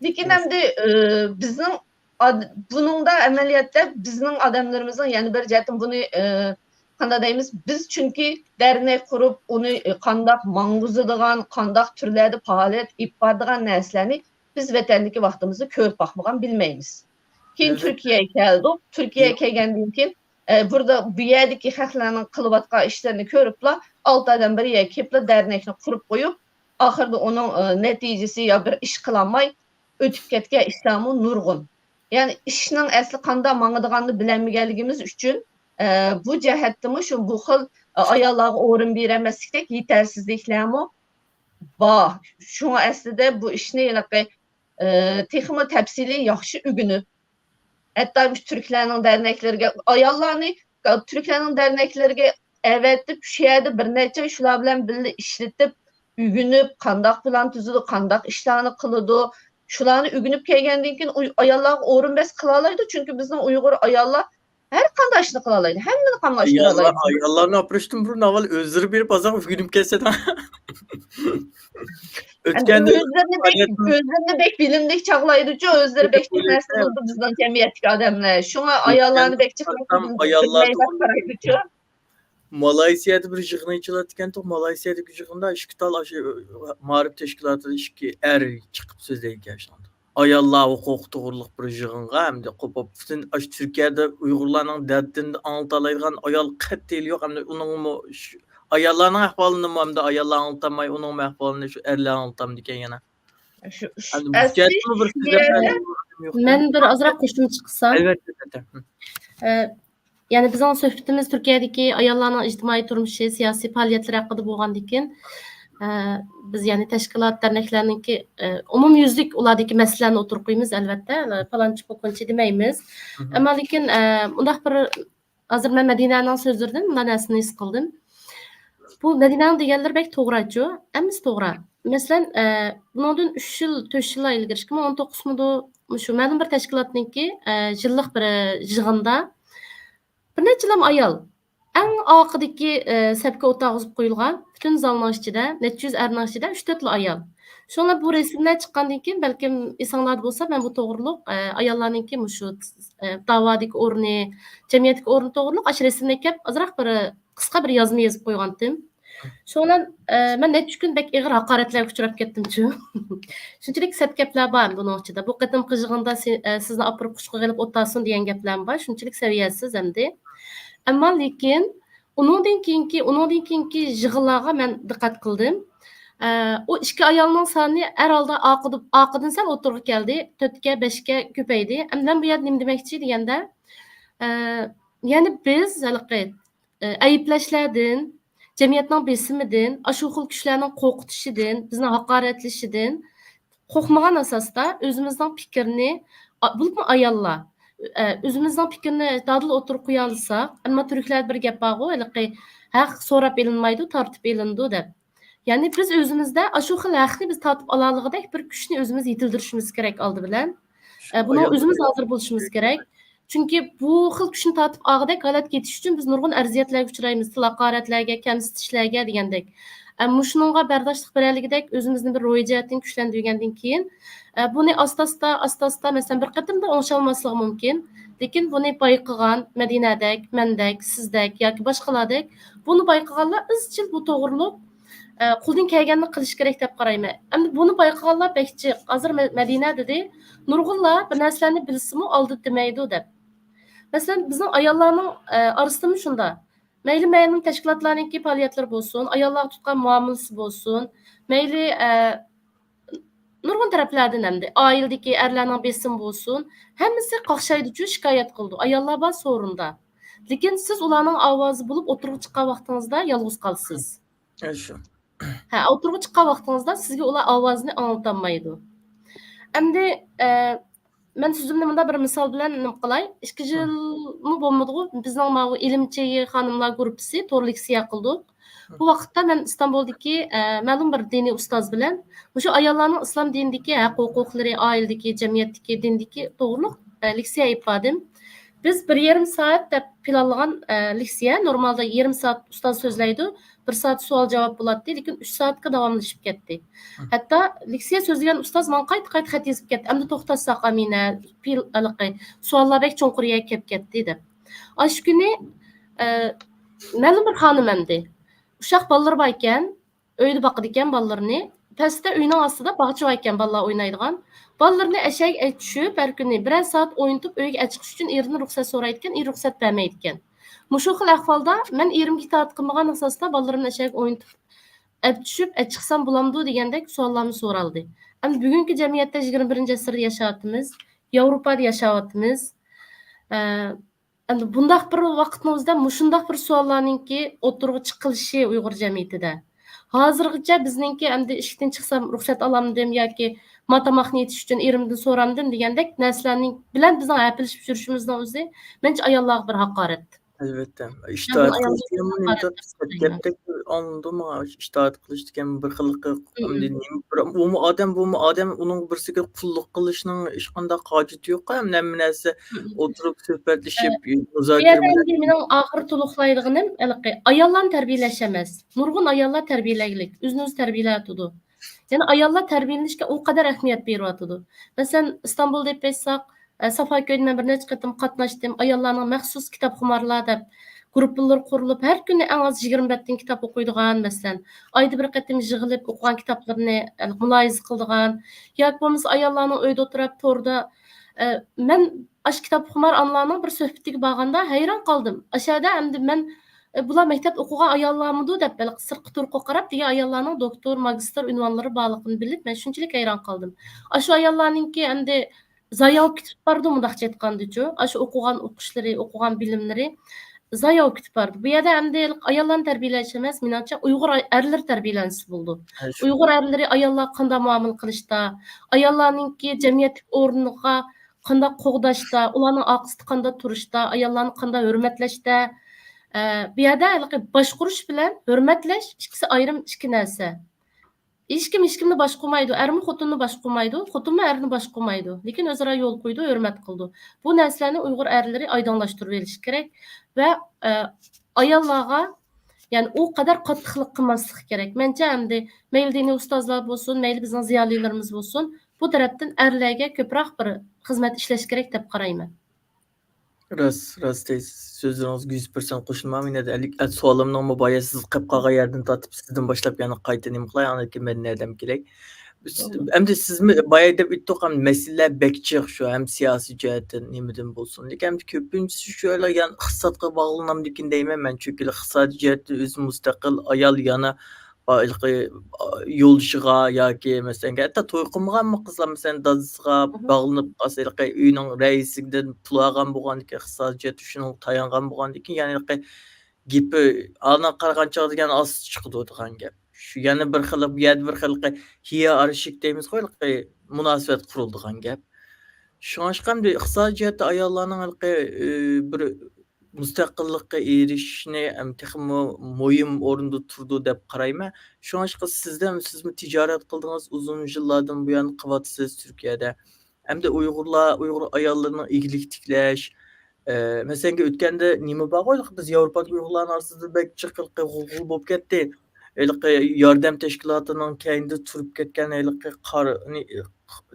لېكىن ئەمدى، ئى، بىزنىڭ ئاد-، بۇنىڭدا ئەمەلىيەتتە بىزنىڭ ئادەملىرىمىزنىڭ يەنە بىر جەھەتتىن بۇنى، ئى، قانداق دەيمىز، بىز چۈنكى دەرنەك قۇرۇپ، ئۇنى، ئى، قانداق ماڭغۇزىدىغان، قانداق تۈرلەردە پائالىيەت ئېلىپ بارىدىغان نەرسىلەرنى بىز ۋەتەندىكى ۋاقتىمىزدا كۆرۈپ باقمىغان، بىلمەيمىز. كېيىن تۈركىيەگە كەلدۇق. تۈركىيەگە كەلگەندىن كېيىن، ئە، بۇردا، بۇ يەردىكى خەقلەرنىڭ قىلىۋاتقان ئىشلىرىنى كۆرۈپلا، ئالتە ئادەم بىر يەرگە كېلىپلا دەرنەكنى قۇرۇپ قويۇپ، ئاخىرىدا ئۇنىڭ، ئە، نەتىجىسى يا بىر ئىش قىلالماي ئۆتۈپ كەتكەن ئىشلارمۇ نۇرغۇن. يەنى ئىشنىڭ ئەسلى قانداق ماڭىدىغانلىقىنى بىلەلمىگەنلىكىمىز ئۈچۈن، ئە، بۇ جەھەتتىمۇ شۇ، بۇ خىل، ئە، ئاياللارغا ئورۇن بېرەلمەسلىكتەك يېتەرسىزلىكلەرمۇ بار. شۇڭا ئەسلىدە بۇ ئىشنى ھېلىقى، ئە، تېخىمۇ تەپسىلىي ياخشى ئۆگىنىپ، ھەتتا مۇشۇ تۈركلەرنىڭ دەرنەكلىرىگە، ئاياللارنى تۈركلەرنىڭ دەرنەكلىرىگە ئەۋەتىپ، شۇ يەردە بىر نەچچە ئاي شۇلار بىلەن بىللە ئىشلىتىپ، ئۆگىنىپ، قانداق پىلان تۈزىدۇ، قانداق ئىشلارنى قىلىدۇ، شۇلارنى ئۆگىنىپ كەلگەندىن كېيىن ئۇي-، ئاياللارغا ئورۇن بەرسە قىلالايدۇ، چۈنكى بىزنىڭ ئۇيغۇر ئاياللار ھەر قانداق ئىشنى قىلالايدۇ، ھەممىنى قاملاشتۇرالايدۇ. ئاياللار، ئاياللارنى ئاپىرىشتىن بۇرۇن ئاۋۋال ئۆزلىرى بېرىپ بازارغا ئۆگىنىپ كەلسە. ئەمدى ئۆتكەندە ئۆزلىرىنى بەك، ئۆزلىرىنى بەك بىلىملىك چاغلايدۇچۇ، ئۆزلىرى بەك جىق نەرسە بىلىدۇ بىزنىڭ جەمئىيەتتىكى ئادەملەر. شۇڭا ئاياللارنى بەك جىق نەرسە بىلمەيدىغان قارايدۇچۇ. مالايسىيەدە بىر يىغىن ئېچىلاتتىكەنتۇق، مالايسىيەدىكى يىغىندا ئىككى تال ئاشۇ مائارىپ تەشكىلاتىدا ئىككى ئەر چىقىپ سۆزلەيدىكەن شۇنىڭدا. ئاياللار ھوقۇقى توغرۇلۇق بىر يىغىنغا ھەمدە قوپۇپ، پۈتۈن ئاشۇ تۈركىيەدە ئۇيغۇرلارنىڭ دەردىنى ئاڭلىتالايدىغان ئايال قەتئىيلا يوق. ھەمدە ئۇنىڭمۇ شۇ، ئاياللارنىڭ ئەھۋالىنىمۇ ھەمدە ئاياللار ئاڭلىتالماي، ئۇنىڭمۇ ئەھۋالىنى شۇ ئەرلەر ئاڭلىتامدىكەن يەنە. شۇ، ھەمدە بۇ ئەسلى جەھەتتىمۇ بىر شۇ سۆزلەپ يەردە مەن بىر ئازراق قوشۇمچە قىلسام. ئەلۋەتتە، ئەلۋەتتە. ئە، يەنى بىزنىڭ سۆھبىتىمىز تۈركىيەدىكى ئاياللارنىڭ ئىجتىمائىي تۇرمۇشى، سىياسىي پائالىيەتلىرى ھەققىدە بولغاندىكىن، ئە، بىز يەنى تەشكىلات، دەرنەكلەرنىڭكى، ئە، ئومۇميۈزلۈك ئۇلاردىكى مەسىلىلەرنى ئوتتۇرىغا قويىمىز، ئەلۋەتتە، پالانچى، پوكۇنچى دېمەيمىز. ئەمما لېكىن، ئە، مۇنداق بىر، ھازىر مەن مەدىنەنىڭ سۆزلىرىدىن مۇنداق نەرسىنى ھېس قىلدىم. بۇ مەدىنەنىڭ دېگەنلىرى بەك توغراچۇ، ھەممىسى توغرا. مەسىلەن، ئە، بۇنىڭدىن ئۈچ يىل، تۆت يىللار ئىلگىرى، ئىككى مىڭ ئون توققۇزمىدۇ، مۇشۇ مەلۇم بىر تەشكىلاتنىڭكى، ئە، يىللىق بىر، ئە، يىغىندا بىر نەچچىلام ئايال ئەڭ ئارقىدىكى، ئە، سەپكە ئولتۇرغۇزۇپ قويۇلغان. پۈتۈن زالنىڭ ئىچىدە، نەچچە يۈز ئەرنىڭ ئىچىدە ئۈچ تۆتلا ئايال. شۇڭا بۇ رەسىملەر چىققاندىن كېيىن، بەلكىم ئېسىڭلاردا بولسا، مەن بۇ توغرۇلۇق، ئە، ئاياللارنىڭكى مۇشۇ، ئە، داۋادىكى ئورنى، جەمئىيەتتىكى ئورنى توغرۇلۇق ئاشۇ رەسىمنى ئەكەپ ئازراق بىر قىسقا بىر يازما يېزىپ قويغانتىم. شۇڭا، ئە، مەن نەچچە كۈن بەك ئېغىر ھاقارەتلەرگە ئۇچراپ كەتتىمچۇ. شۇنچىلىك سەت گەپلەر بار بۇنىڭ ئىچىدە. بۇ قېتىمقى يىغىندا سى-، ئە، سىزنى ئاپىرىپ قۇچىقىغا ئېلىپ ئولتۇرسۇن دېگەن گەپلەرمۇ بار. شۇنچىلىك سەۋىيەسىز ئەمدى. ئەمما لېكىن ئۇنىڭدىن كېيىنكى، ئۇنىڭدىن كېيىنكى يىغىنلارغا مەن دىققەت قىلدىم. ئە، ئۇ ئىككى ئايالنىڭ سانى ھەر ھالدا ئارقىدىن، ئارقىدىن سەل ئوتتۇرىغا كەلدى. تۆتكە، بەشكە كۆپەيدى. ئەمدى مەن بۇ يەردە نېمە دېمەكچى دېگەندە، ئە، يەنى بىز ھېلىقى ئە، ئەيىبلەشلەردىن، جەمئىيەتنىڭ بېسىمىدىن، ئاشۇ خىل كۈچلەرنىڭ قورقۇتۇشىدىن، بىزنى ھاقارەتلىشىدىن قورقمىغان ئاساستا ئۆزىمىزنىڭ پىكرىنى، ئا-، بولۇپمۇ ئاياللار، ئە، ئۆزىمىزنىڭ پىكرىنى دادىل ئوتتۇرىغا قويالىساق، ئەمما تۈركلەردە بىر گەپ بارغۇ، ھېلىقى، «ھەق سوراپ ئېلىنمايدۇ، تارتىپ ئېلىنىدۇ» دەپ. يەنى بىز ئۆزىمىزدە ئاشۇ خىل ھەقنى بىز تارتىپ ئالالىغۇدەك بىر كۈچنى ئۆزىمىز يېتىلدۈرۈشىمىز كېرەك ئالدى بىلەن. ئە، بۇنىڭغا ئۆزىمىز ھازىر بولۇشىمىز كېرەك. چۈنكى بۇ خىل كۈچنى تارتىپ ئالغۇدەك ھالەتكە يېتىش ئۈچۈن بىز نۇرغۇن ئەزىيەتلەرگە ئۇچرايمىز، تىل ھاقارەتلەرگە، كەمسىتىشلەرگە دېگەندەك. ئە، مۇشۇنىڭغا بەرداشلىق بېرەلىگۈدەك ئۆزىمىزنى بىر روھىي جەھەتتىن كۈچلەندۈرگەندىن كېيىن، ئە، بۇنى ئاستا-ئاستا، ئاستا-ئاستا، مەسىلەن، بىر قېتىمدا ئوڭشالماسلىقى مۇمكىن. لېكىن بۇنى بايقىغان، مەدىنەدەك، مەندەك، سىزدەك ياكى باشقىلاردەك بۇنى بايقىغانلار ئىزچىل بۇ توغرۇلۇق ئە، قولدىن كەلگەننى قىلىش كېرەك دەپ قارايمەن. ئەمدى بۇنى بايقىغانلار بەك جىق. ھازىر مە-، مەدىنە دېدى، نۇرغۇنلار بىر نەرسىلەرنى بىلسىمۇ ئالدىدا دېمەيدۇ دەپ. مەسىلەن، بىزنىڭ ئاياللارنىڭ، ئە، ئارىسىدىمۇ شۇنداق. مەيلى مەلۇم تەشكىلاتلارنىڭكى پائالىيەتلىرى بولسۇن، ئاياللارغا تۇتقان مۇئامىلىسى بولسۇن، مەيلى، ئە، نۇرغۇن تەرەپلەردىن ئەمدى ئائىلىدىكى ئەرلەرنىڭ بېسىمى بولسۇن، ھەممىسى قاقشايدۇچۇ، شىكايەت قىلىدۇ. ئاياللار بار سورۇندا. لېكىن سىز ئۇلارنىڭ ئاۋازى بولۇپ ئوتتۇرىغا چىققان ۋاقتىڭىزدا يالغۇز قالىسىز. ئە، شۇ. ھە، ئوتتۇرىغا چىققان ۋاقتىڭىزدا سىزگە ئۇلار ئاۋازىنى ئاڭلىتالمايدۇ. ئەمدى، ئە، مەن سۆزۈمنى مۇنداق بىر مىسال بىلەن نېمە قىلاي. ئىككى يىلمۇ بولمىدىغۇ، بىزنىڭ ماۋۇ ئىلىمچى خانىملار گۇرۇپپىسى تور لېكسىيە قىلدۇق. بۇ ۋاقىتتا مەن ئىستانبۇلدىكى، ئە، مەلۇم بىر دىنىي ئۇستاز بىلەن مۇشۇ ئاياللارنىڭ ئىسلام دىنىدىكى ھەق-ھوقۇقلىرى، ئائىلىدىكى، جەمئىيەتتىكى، دىندىكى توغرۇلۇق، ئە، لېكسىيە ئېلىپ باردىم. بىز بىر يېرىم سائەت دەپ پىلانلىغان، ئە، لېكسىيە، نورمالدا يېرىم سائەت ئۇستاز سۆزلەيدۇ، بىر سائەت سوئال-جاۋاب بولاتتى، لېكىن ئۈچ سائەتكە داۋاملىشىپ كەتتى. ھەتتا لېكسىيە سۆزلىگەن ئۇستاز ماڭا قايتا-قايتا خەت يېزىپ كەتتى، «ئەمدى توختاتساق، ئامىنە، پىل-، ھېلىقى سوئاللار بەك چوڭقۇر يەرگە كېلىپ كەتتى» دەپ. ئاشۇ كۈنى، ئە، مەلۇم بىر خانىم ئەمدى. ئۇششاق بالىلىرى بار ئىكەن، ئۆيدە باقىدىكەن بالىلىرىنى. پەستە ئۆينىڭ ئاستىدا باغچە بار ئىكەن، بالىلار ئوينايدىغان. بالىلىرىنى ئەشەگە ئەچۈشۈپ، ھەر كۈنى بىرەر سائەت ئوينىتىپ، ئۆيگە ئەچىقىش ئۈچۈن ئېرىدىن رۇخسەت سورايدىكەن، ئېرى رۇخسەت بەرمەيدىكەن. مۇشۇ خىل ئەھۋالدا مەن ئېرىمگە ئىتائەت قىلمىغان ئاساستا بالىلىرىمنى ئەشەگە ئوينىتىپ ئەپ چۈشۈپ، ئەپ چىقسام بولامدۇ دېگەندەك سوئاللارمۇ سورالدى. ئەمدى بۈگۈنكى جەمئىيەتتە يىگىرمە بىرىنچى ئەسىردە ياشاۋاتىمىز، ياۋروپادا ياشاۋاتىمىز. ئە، ئەمدى بۇنداق بىر ۋاقىتنىڭ ئۆزىدە مۇشۇنداق بىر سوئاللارنىڭكى ئوتتۇرىغا چىقىلىشى ئۇيغۇر جەمئىيىتىدە. ھازىرغىچە بىزنىڭكى ئەمدى ئىشىكتىن چىقسام رۇخسەت ئالامدىم ياكى ما تاماقنى يېتىش ئۈچۈن ئېرىمدىن سورامدىم دېگەندەك نەرسىلەرنىڭ بىلەن بىزنىڭ ھەپىلىشىپ يۈرۈشىمىزنىڭ ئۆزى مېنىڭچە ئاياللارغا بىر ھاقارەت. ئەلۋەتتە. ئىشتىھات قىلىش دېگەن بۇ ئىنتايىن پىسخىك گەپتەك ئاڭلىنىدۇ ماڭا. ئىشتىھات قىلىش دېگەن بىر خىل ئەمدى نېمە بىر، ئۇمۇ ئادەم، بۇمۇ ئادەم، ئۇنىڭ بىرسىگە قۇللۇق قىلىشنىڭ ھېچقانداق ھاجىتى يوق. ھەممە نەرسە ئولتۇرۇپ سۆھبەتلىشىپ، بۇ يەردە مۇزاكىرە ئەمدى مېنىڭ ئاخىرى تولۇقلايدىغىنىم ھېلىقى ئاياللارنى تەربىيەلەش ئەمەس. نۇرغۇن ئاياللار تەربىيەلەنگلىك، ئۆزىنى ئۆزى تەربىيەلەۋاتىدۇ. يەنى ئاياللار تەربىيەلىنىشكە ئۇ قەدەر ئەھمىيەت بېرىۋاتىدۇ. مەسىلەن، ئىستانبۇلدا ئېلىپ ئېيتساق، ئە، سافاكۆيدە مەن بىر نەچچە قېتىم قاتناشتىم. ئاياللارنىڭ مەخسۇس كىتابخۇمارلار دەپ گۇرۇپپىلىرى قۇرۇلۇپ، ھەر كۈنى ئەڭ ئاز يىگىرمە بەتتىن كىتاب ئوقۇيدىغان، مەسىلەن، ئايدا بىر قېتىم يىغىلىپ ئوقۇغان كىتابلىرىنى، ئە، مۇلاھىزە قىلىدىغان ياكى بولمىسا ئاياللارنىڭ ئۆيدە ئوتتۇراپ توردا، ئە، مەن ئاشۇ كىتابخۇمار ئانىلارنىڭ بىر سۆھبىتىگە بارغاندا ھەيران قالدىم. ئاشۇ يەردە ئەمدى مەن، ئە، بۇلار مەكتەپتە ئوقۇغان ئاياللارمىدۇ دەپ، ھېلىقى سىرتقا تۇرقا قاراپ دېگەن ئاياللارنىڭ دوكتور، ماگىستىر ئۇنۋانلىرى بارلىقىنى بىلىپ، مەن شۇنچىلىك ھەيران قالدىم. ئاشۇ ئاياللارنىڭكى ئەمدى زاياۋ كېتىپ بارىدۇ، مۇنداقچە ئېيتقاندىچۇ. ئاشۇ ئوقۇغان ئوقۇشلىرى، ئوقۇغان بىلىملىرى زاياۋ كېتىپ بارىدۇ. بۇ يەردە ئەمدى ئاياللارنى تەربىيەلەش ئەمەس، مېنىڭچە ئۇيغۇر ئاي-، ئەرلىرى تەربىيەلەنسە بولىدۇ. ھە، شۇ. ئۇيغۇر ئەرلىرى ئاياللارغا قانداق مۇئامىلە قىلىشتا، ئاياللارنىڭكى جەمئىيەتتىكى ئورنىغا قانداق قوغداشتا، ئۇلارنىڭ ئارقىسىدا قانداق تۇرۇشتا، ئاياللارنى قانداق ھۆرمەتلەشتە، ئە، بۇ يەردە ھېلىقى باشقۇرۇش بىلەن ھۆرمەتلەش ئىككىسى ئايرىم ئىككى نەرسە. ھېچكىم ھېچكىمنى باشقۇرمايدۇ. ئەرمۇ خوتۇننى باشقۇرمايدۇ، خوتۇنمۇ ئەرنى باشقۇرمايدۇ. لېكىن ئۆزئارا يول قويىدۇ، ھۆرمەت قىلىدۇ. بۇ نەرسىلەرنى ئۇيغۇر ئەرلىرى ئايدىڭلاشتۇرۇۋېلىشى كېرەك ۋە، ئە، ئاياللارغا، يەنى ئۇ قەدەر قاتتىقلىق قىلماسلىقى كېرەك. مەنچە ئەمدى مەيلى دىنىي ئۇستازلار بولسۇن، مەيلى بىزنىڭ زىيالىيلىرىمىز بولسۇن، بۇ تەرەپتىن ئەرلەرگە كۆپرەك بىر خىزمەت ئىشلەش كېرەك دەپ قارايمەن. راست، راست دەيسىز. سۆزلىرىڭىزگە يۈز پىرسەنت قوشۇلىمەن. مەن ئەدە ئەللىك، ئە، سوئالىمنىڭمۇ بايا سىز قېلىپ قالغان يەردىن تارتىپ سىزدىن باشلاپ يەنە قايتا نېمە قىلاي، ئاندىن كېيىن مەن نەدىن كېلەي. بىز، ئەمدى سىزمۇ بايا دەپ ئۆتتۇق، ئەمدى مەسىلىلەر بەك جىق شۇ، ھەم سىياسىي جەھەتتىن نېمىدىن بولسۇن. لېكىن ئەمدى كۆپىنچىسى شۇ يەنە ئىقتىسادقا باغلىنامدىكىن دەيمەن مەن، چۈنكى ئىقتىسادىي جەھەتتىن ئۆزى مۇستەقىل ئايال يەنە ھېلىقى يولدىشىغا ياكى مەسىلەن، ھەتتا توي قىلمىغانمۇ قىزلار، مەسىلەن، دادىسىغا باغلىنىپ قالسا، ھېلىقى ئۆينىڭ رەئىسىدىن پۇل ئالغان بولغاندىكىن، ئىقتىسادىي جەھەتتە شۇنىڭغا تايانغان بولغاندىكىن، يەنى ھېلىقى گېپى ئانا قارىغان چاغدا دېگەن ئاز چىقىدۇ دېگەن گەپ. شۇ يەنە بىر خىل، بۇ يەردە بىر خىل ھىيەرارشىك دەيمىزغۇ، ھېلىقى مۇناسىۋەت قۇرۇلىدىغان گەپ. شۇڭلاشقا ئەمدى ئىقتىسادىي جەھەتتە ئاياللارنىڭ ھېلىقى، ئى، بىر مۇستەقىللىققا ئېرىشىشىنى، ئەم، تېخىمۇ مۇھىم ئورۇندا تۇرىدۇ دەپ قارايمەن. شۇڭلاشقا سىزدە، سىزمۇ تىجارەت قىلدىڭىز، ئۇزۇن يىللاردىن بۇيان قىلىۋاتىسىز تۈركىيەدە. ئەمدى ئۇيغۇرلار، ئۇيغۇر ئاياللىرىنىڭ ئىگىلىك تىكلەش، ئە، مەسىلەن، ئۆتكەندە نېمە بارغۇ، بىز ياۋروپادىكى ئۇيغۇرلارنىڭ ئارىسىدا بەك جىق ھېلىقى غۇلغۇلا بولۇپ كەتتى. ھېلىقى ياردەم تەشكىلاتىنىڭ كەينىدە تۇرۇپ كەتكەن ھېلىقى قار-، نى-،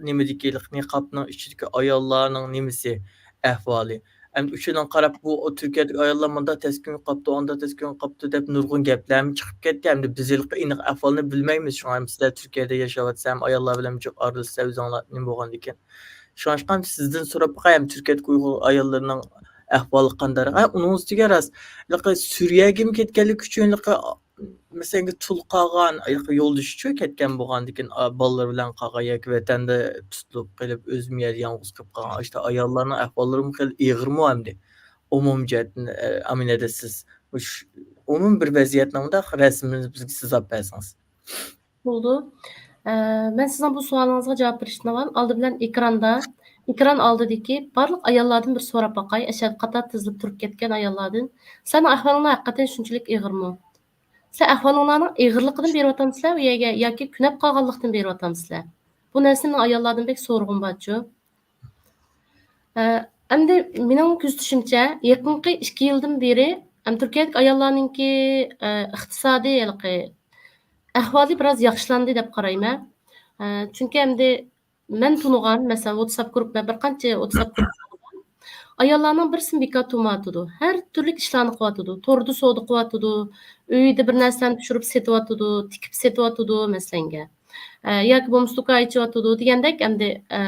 نېمىدىكى ھېلىقى نىقابنىڭ ئىچىدىكى ئاياللارنىڭ نېمىسى، ئەھۋالى. ئەمدى ئۇچۇرنىڭ قاراپ، بۇ تۈركىيەدىكى ئاياللار مۇنداق تەسكىن قاپتۇ، ئانداق تەسكىن قاپتۇ دەپ نۇرغۇن گەپلەرمۇ چىقىپ كەتتى. ئەمدى بىز ھېلىقى ئېنىق ئەھۋالنى بىلمەيمىز. شۇڭا ھەم سىلەر تۈركىيەدە ياشاۋاتسا ھەم ئاياللار بىلەن جىق ئارىلىشسا ئۆزۈڭلار نېمە بولغاندىكىن. شۇڭلاشقا سىزدىن سوراپ باقاي، ھەم تۈركىيەدىكى ئۇيغۇر ئاياللىرىنىڭ ئەھۋالى قانداق؟ ھە، ئۇنىڭ ئۈستىگە راست، ھېلىقى سۈرىيەگىمۇ كەتكەنلىكى ئۈچۈن ھېلىقى مەسىلەن، تۇل قالغان يولدىشىچۇ كەتكەن بولغاندىكىن، ئا، بالىلىرى بىلەن قالغان ياكى ۋەتەندە تۇتۇلۇپ قېلىپ، ئۆزىمۇ يەردە يالغۇز قېلىپ قالغان ئاشۇنداق ئاياللارنىڭ ئەھۋاللىرىمۇ خېلى ئېغىرمۇ ئەمدى؟ ئومۇمىي جەھەتتىن، ئە، ئامىنەدە سىز مۇش-، ئومۇمىي بىر ۋەزىيەتنىڭ مۇنداق رەسىمىنى بىزگە سىزىپ بەرسىڭىز. بولىدۇ. ئە، مەن سىزنىڭ بۇ سوئالىڭىزغا جاۋاب بېرىشتىن ئاۋۋال، ئالدى بىلەن ئېكراندا، ئېكران ئالدىدىكى بارلىق ئاياللاردىن بىر سوراپ باقاي، ئەشەدە قاتار تىزىلىپ تۇرۇپ كەتكەن ئاياللاردىن، سەن ئەھۋالىڭ ھەقىقەتەن شۇنچىلىك ئېغىرمۇ؟ سىلەر ئەھۋالىڭلارنىڭ ئېغىرلىقىدىن بېرىۋاتامسىلەر ئۇ يەرگە ياكى كۈنەپ قالغانلىقتىن بېرىۋاتامسىلەر؟ بۇ نەرسىنى مەن ئاياللاردىن بەك سورىغۇم بارچۇ. ئە، ئەمدى مېنىڭ كۆزىتىشىمچە، يېقىنقى ئىككى يىلدىن بېرى، ئەم، تۈركىيەدىكى ئاياللارنىڭكى، ئە، ئىقتىسادىي ھېلىقى ئەھۋالى بىراز ياخشىلاندى دەپ قارايمەن. ئە، چۈنكى ئەمدى مەن تونۇغان، مەسىلەن، ۋاتساپ گۇرۇپپا، بىر قانچە ۋاتساپ گۇرۇپپا، ئاياللارنىڭ بىرسىمۇ بىكار تۇرمايۋاتىدۇ. ھەر تۈرلۈك ئىشلارنى قىلىۋاتىدۇ. توردا سودا قىلىۋاتىدۇ. ئۆيدە بىر نەرسىلەرنى پىشۇرۇپ سېتىۋاتىدۇ، تىكىپ سېتىۋاتىدۇ، مەسىلەنگە. ئە، ياكى بولمىسا دۇكان ئېچىۋاتىدۇ دېگەندەك، ئەمدى، ئە،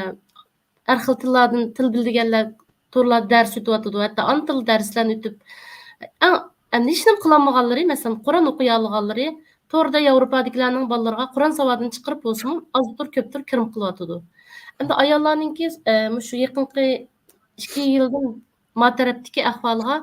ھەر خىل تىللاردىن تىل بىلىدىگەنلەر تورلاردا دەرس ئۆتۈۋاتىدۇ، ھەتتا ئانا تىل دەرسلەرنى ئۆتۈپ، ئەڭ، ئەمدى ھېچنېمە قىلالمىغانلىرى، مەسىلەن، قۇرئان ئوقۇيالىغانلىرى توردا ياۋروپادىكىلەرنىڭ بالىلىرىغا قۇرئان ساۋاتىنى چىقىرىپ بولسىمۇ ئازدۇر كۆپتۇر كىرىم قىلىۋاتىدۇ. ئەمدى ئاياللارنىڭكى، ئە، مۇشۇ يېقىنقى ئىككى يىلدىن ما تەرەپتىكى ئەھۋالىغا،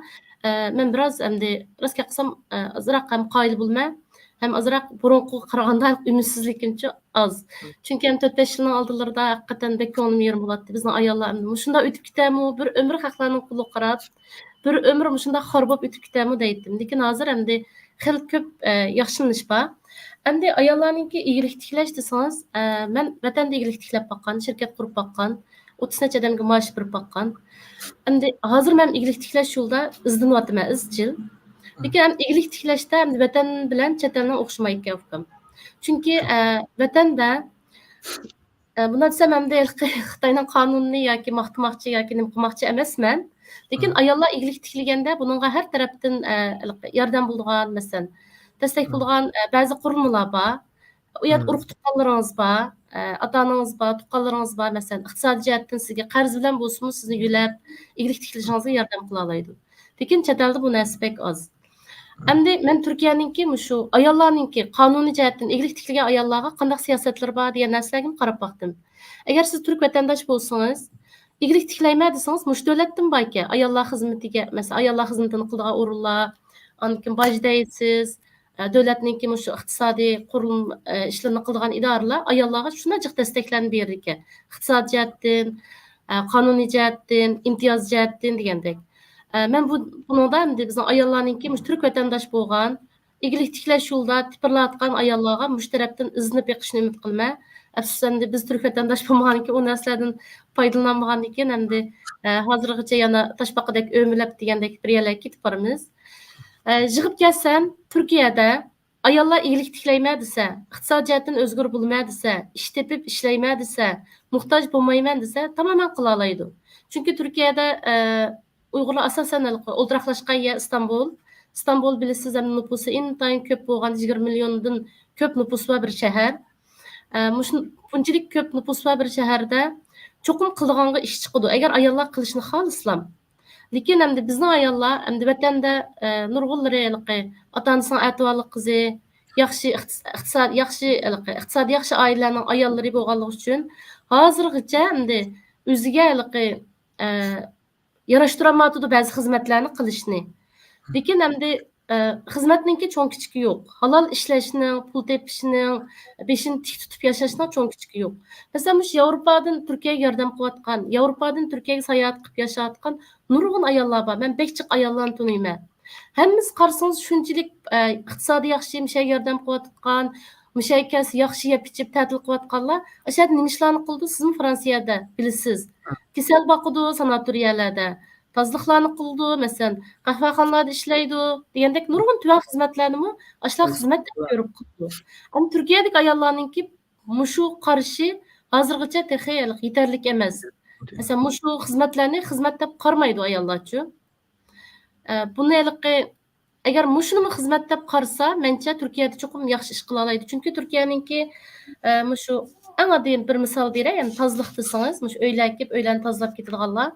ئە، مەن بىراز ئەمدى راست گەپ قىلسام، ئە، ئازراق ھەم قايىل بولىمەن، ھەم ئازراق بۇرۇنقىغا قارىغاندا ئۈمىدسىزلىكىمچۇ ئاز. چۈنكى ھەم تۆت بەش يىلنىڭ ئالدىلىرىدا ھەقىقەتەن بەك كۆڭلۈم يېرىم بولاتتى. بىزنىڭ ئاياللار ئەمدى مۇشۇنداق ئۆتۈپ كېتەرمۇ، بىر ئۆمۈر خەقلەرنىڭ قولىغا قاراپ، بىر ئۆمۈر مۇشۇنداق خار بولۇپ ئۆتۈپ كېتەرمۇ دەيتتىم. لېكىن ھازىر ئەمدى خېلى كۆپ، ئە، ياخشىلىنىش بار. ئەمدى ئاياللارنىڭكى ئىگىلىك تىكلەش دېسىڭىز، ئە، مەن ۋەتەندە ئىگىلىك تىكلەپ باققان، شىركەت قۇرۇپ باققان، ئوتتۇز نەچچە ئادەمگە مائاش بېرىپ باققان. ئەمدى ھازىر مەن ئىگىلىك تىكلەش يولىدا ئىزدىنىۋاتىمەن ئىزچىل. لېكىن ھەم ئىگىلىك تىكلەشتە ئەمدى ۋەتەن بىلەن چەت ئەلنىڭ ئوخشىمايدىكەن، ئۇكام. چۈنكى، ئە، ۋەتەندە، ئە، بۇنداق دېسەم، ئەمدى ھېلىقى خىتاينىڭ قانۇنىنى ياكى ماختىماقچى ياكى نېمە قىلماقچى ئەمەسمەن. لېكىن ئاياللار ئىگىلىك تىكلىگەندە بۇنىڭغا ھەر تەرەپتىن، ئە، ھېلىقى ياردەم بولىدىغان، مەسىلەن، دەستەك بولىدىغان، ئە، بەزى قۇرۇلمىلار بار. ئۇ يەردە ئۇرۇق تۇغقانلىرىڭىز بار، ئە، ئاتا-ئانىڭىز بار، تۇغقانلىرىڭىز بار، مەسىلەن، ئىقتىسادىي جەھەتتىن سىزگە قەرز بىلەن بولسىمۇ سىزنى يۆلەپ، ئىگىلىك تىكلىشىڭىزگە ياردەم قىلالايدۇ. لېكىن چەت ئەلدە بۇ نەرسە بەك ئاز. ئەمدى مەن تۈركىيەنىڭكى مۇشۇ ئاياللارنىڭكى قانۇنىي جەھەتتىن ئىگىلىك تىكلىگەن ئاياللارغا قانداق سىياسەتلىرى بار دېگەن نەرسىلەرگىمۇ قاراپ باقتىم. ئەگەر سىز تۈرك ۋەتەنداش بولسىڭىز، ئىگىلىك تىكلەيمەن دېسىڭىز، مۇشۇ دۆلەتتىن باركەن، ئاياللار خىزمىتىگە، مەسىلەن، ئاياللار خىزمىتىنى قىلىدىغان ئورۇنلار، ئاندىن كېيىن باج دەيسىز، ئە، دۆلەتنىڭكى مۇشۇ ئىقتىسادىي قۇرۇلما، ئە، ئىشلىرىنى قىلىدىغان ئىدارىلەر ئاياللارغا شۇنداق جىق دەستەكلەرنى بېرىدىكەن. ئىقتىسادىي جەھەتتىن، ئە، قانۇنىي جەھەتتىن، ئىمتىياز جەھەتتىن دېگەندەك. ئە، مەن بۇ، بۇنىڭدا ئەمدى بىزنىڭ ئاياللارنىڭكى مۇشۇ تۈرك ۋەتەنداش بولغان، ئىگىلىك تىكلەش يولىدا تىپىرلاۋاتقان ئاياللارغا مۇشۇ تەرەپتىن ئىزدىنىپ بېقىشنى ئۈمىد قىلىمەن. ئەپسۇس، ئەمدى بىز تۈرك ۋەتەنداش بولمىغاندىكىن، ئۇ نەرسىلەردىن پايدىلىنالمىغاندىكىن، ئەمدى، ئە، ھازىرغىچە يەنە تاشپاقىدەك ئۆمىلەپ دېگەندەك بىر يەرلەرگە كېتىپ بارىمىز. ئە، يىغىپ كەلسەم، تۈركىيەدە ئاياللار ئىگىلىك تىكلەيمەن دېسە، ئىقتىسادىي جەھەتتىن ئۆزگىرى بولىمەن دېسە، ئىش تېپىپ ئىشلەيمەن دېسە، موھتاج بولمايمەن دېسە، تامامەن قىلالايدۇ. چۈنكى تۈركىيەدە، ئە، ئۇيغۇرلار ئاساسەن ھېلىقى ئولتۇراقلاشقان يەر ئىستانبۇل. ئىستانبۇل بىلىسىز، ھەم نوپۇسى ئىنتايىن كۆپ بولغان، يىگىرمە مىليوندىن كۆپ نوپۇسى بار بىر شەھەر. ئە، مۇشۇ بۇنچىلىك كۆپ نوپۇسى بار بىر شەھەردە چوقۇم قىلىدىغانغا ئىش چىقىدۇ، ئەگەر ئاياللار قىلىشنى خالىسىلا. لېكىن ئەمدى بىزنىڭ ئاياللار ئەمدى ۋەتەندە، ئە، نۇرغۇنلىرى ھېلىقى ئاتا-ئانىسىنىڭ ئەتىۋارلىق قىزى، ياخشى ئىقتىس-، ئىقتىساد، ياخشى ھېلىقى ئىقتىسادى ياخشى ئائىلىلەرنىڭ ئاياللىرى بولغانلىقى ئۈچۈن ھازىرغىچە ئەمدى ئۆزىگە ھېلىقى، ئە، ياراشتۇرالمايۋاتىدۇ بەزى خىزمەتلەرنى قىلىشنى. لېكىن ئەمدى، ئە، خىزمەتنىڭكى چوڭ-كىچىكى يوق. ھالال ئىشلەشنىڭ، پۇل تېپىشنىڭ، بېشىنى تىك تۇتۇپ ياشاشنىڭ چوڭ-كىچىكى يوق. مەسىلەن، مۇشۇ ياۋروپادىن تۈركىيەگە ياردەم قىلىۋاتقان، ياۋروپادىن تۈركىيەگە ساياھەت قىلىپ ياشاۋاتقان نۇرغۇن ئاياللار بار. مەن بەك جىق ئاياللارنى تونۇيمەن. ھەممىسى قارىسىڭىز شۇنچىلىك، ئە، ئىقتىسادى ياخشى، مۇشۇ يەرگە ياردەم قىلىۋاتقان، مۇشۇ يەرگە كەلسە ياخشى يەپ ئىچىپ تەتىل قىلىۋاتقانلار، ئاشۇ يەردە نېمە ئىشلارنى قىلىدۇ، سىزمۇ فرانسىيەدە بىلىسىز. كېسەل باقىدۇ ساناتورىيەلەردە، تازىلىقلارنى قىلىدۇ، مەسىلەن، قەھۋەخانىلاردا ئىشلەيدۇ دېگەندەك نۇرغۇن تۆۋەن خىزمەتلەرنىمۇ ئاشۇلار خىزمەت دەپ كۆرۈپ قىلىدۇ. ئەمما تۈركىيەدىكى ئاياللارنىڭكى مۇشۇ قارىشى ھازىرغىچە تېخى يېتەرلىك ئەمەس. مەسىلەن، مۇشۇ خىزمەتلەرنى خىزمەت دەپ قارىمايدۇ ئاياللارچۇ. ئە، بۇنى ھېلىقى، ئەگەر مۇشۇنىمۇ خىزمەت دەپ قارىسا، مەنچە تۈركىيەدە چوقۇم ياخشى ئىش قىلالايدۇ. چۈنكى تۈركىيەنىڭكى، ئە، مۇشۇ ئەڭ ئاددىي بىر مىسال بېرەي، يەنى تازىلىق دېسىڭىز، مۇشۇ ئۆيلەرگە كېلىپ ئۆيلەرنى تازىلاپ كېتىدىغانلار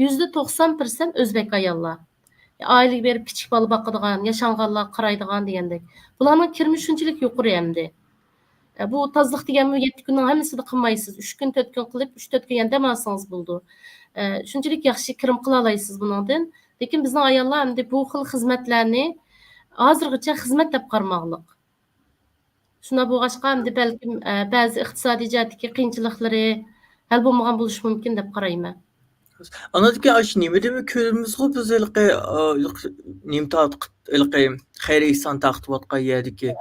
يۈزدە توقسان پىرسەنت ئۆزبەك ئاياللار. ئائىلىگە بېرىپ كىچىك بالا باقىدىغان، ياشانغانلارغا قارايدىغان دېگەندەك. بۇلارنىڭ كىرىمى شۇنچىلىك يۇقىرى ئەمدى. ئە، بۇ تازىلىق دېگەنمۇ يەتتە كۈننىڭ ھەممىسىدە قىلمايسىز. ئۈچ كۈن، تۆت كۈن قىلىپ، ئۈچ، تۆت كۈن يەنە دەم ئالسىڭىز بولىدۇ. ئە، شۇنچىلىك ياخشى كىرىم قىلالايسىز بۇنىڭدىن. لېكىن بىزنىڭ ئاياللار ئەمدى بۇ خىل خىزمەتلەرنى ھازىرغىچە خىزمەت دەپ قارىماقلىق. شۇنداق بولغاچقا، ئەمدى بەلكىم، ئە، بەزى ئىقتىسادىي جەھەتتىكى قىيىنچىلىقلىرى ھەل بولمىغان بولۇشى مۇمكىن دەپ قارايمەن. ئانىڭدىن كېيىن ئاشۇ نېمىدىمۇ كۆرىمىزغۇ بىز ھېلىقى، ئا، ھېلىقى نېمە تارتىپ، ھېلىقى خەير ئېھسان تارقىتىۋاتقان يەردىكى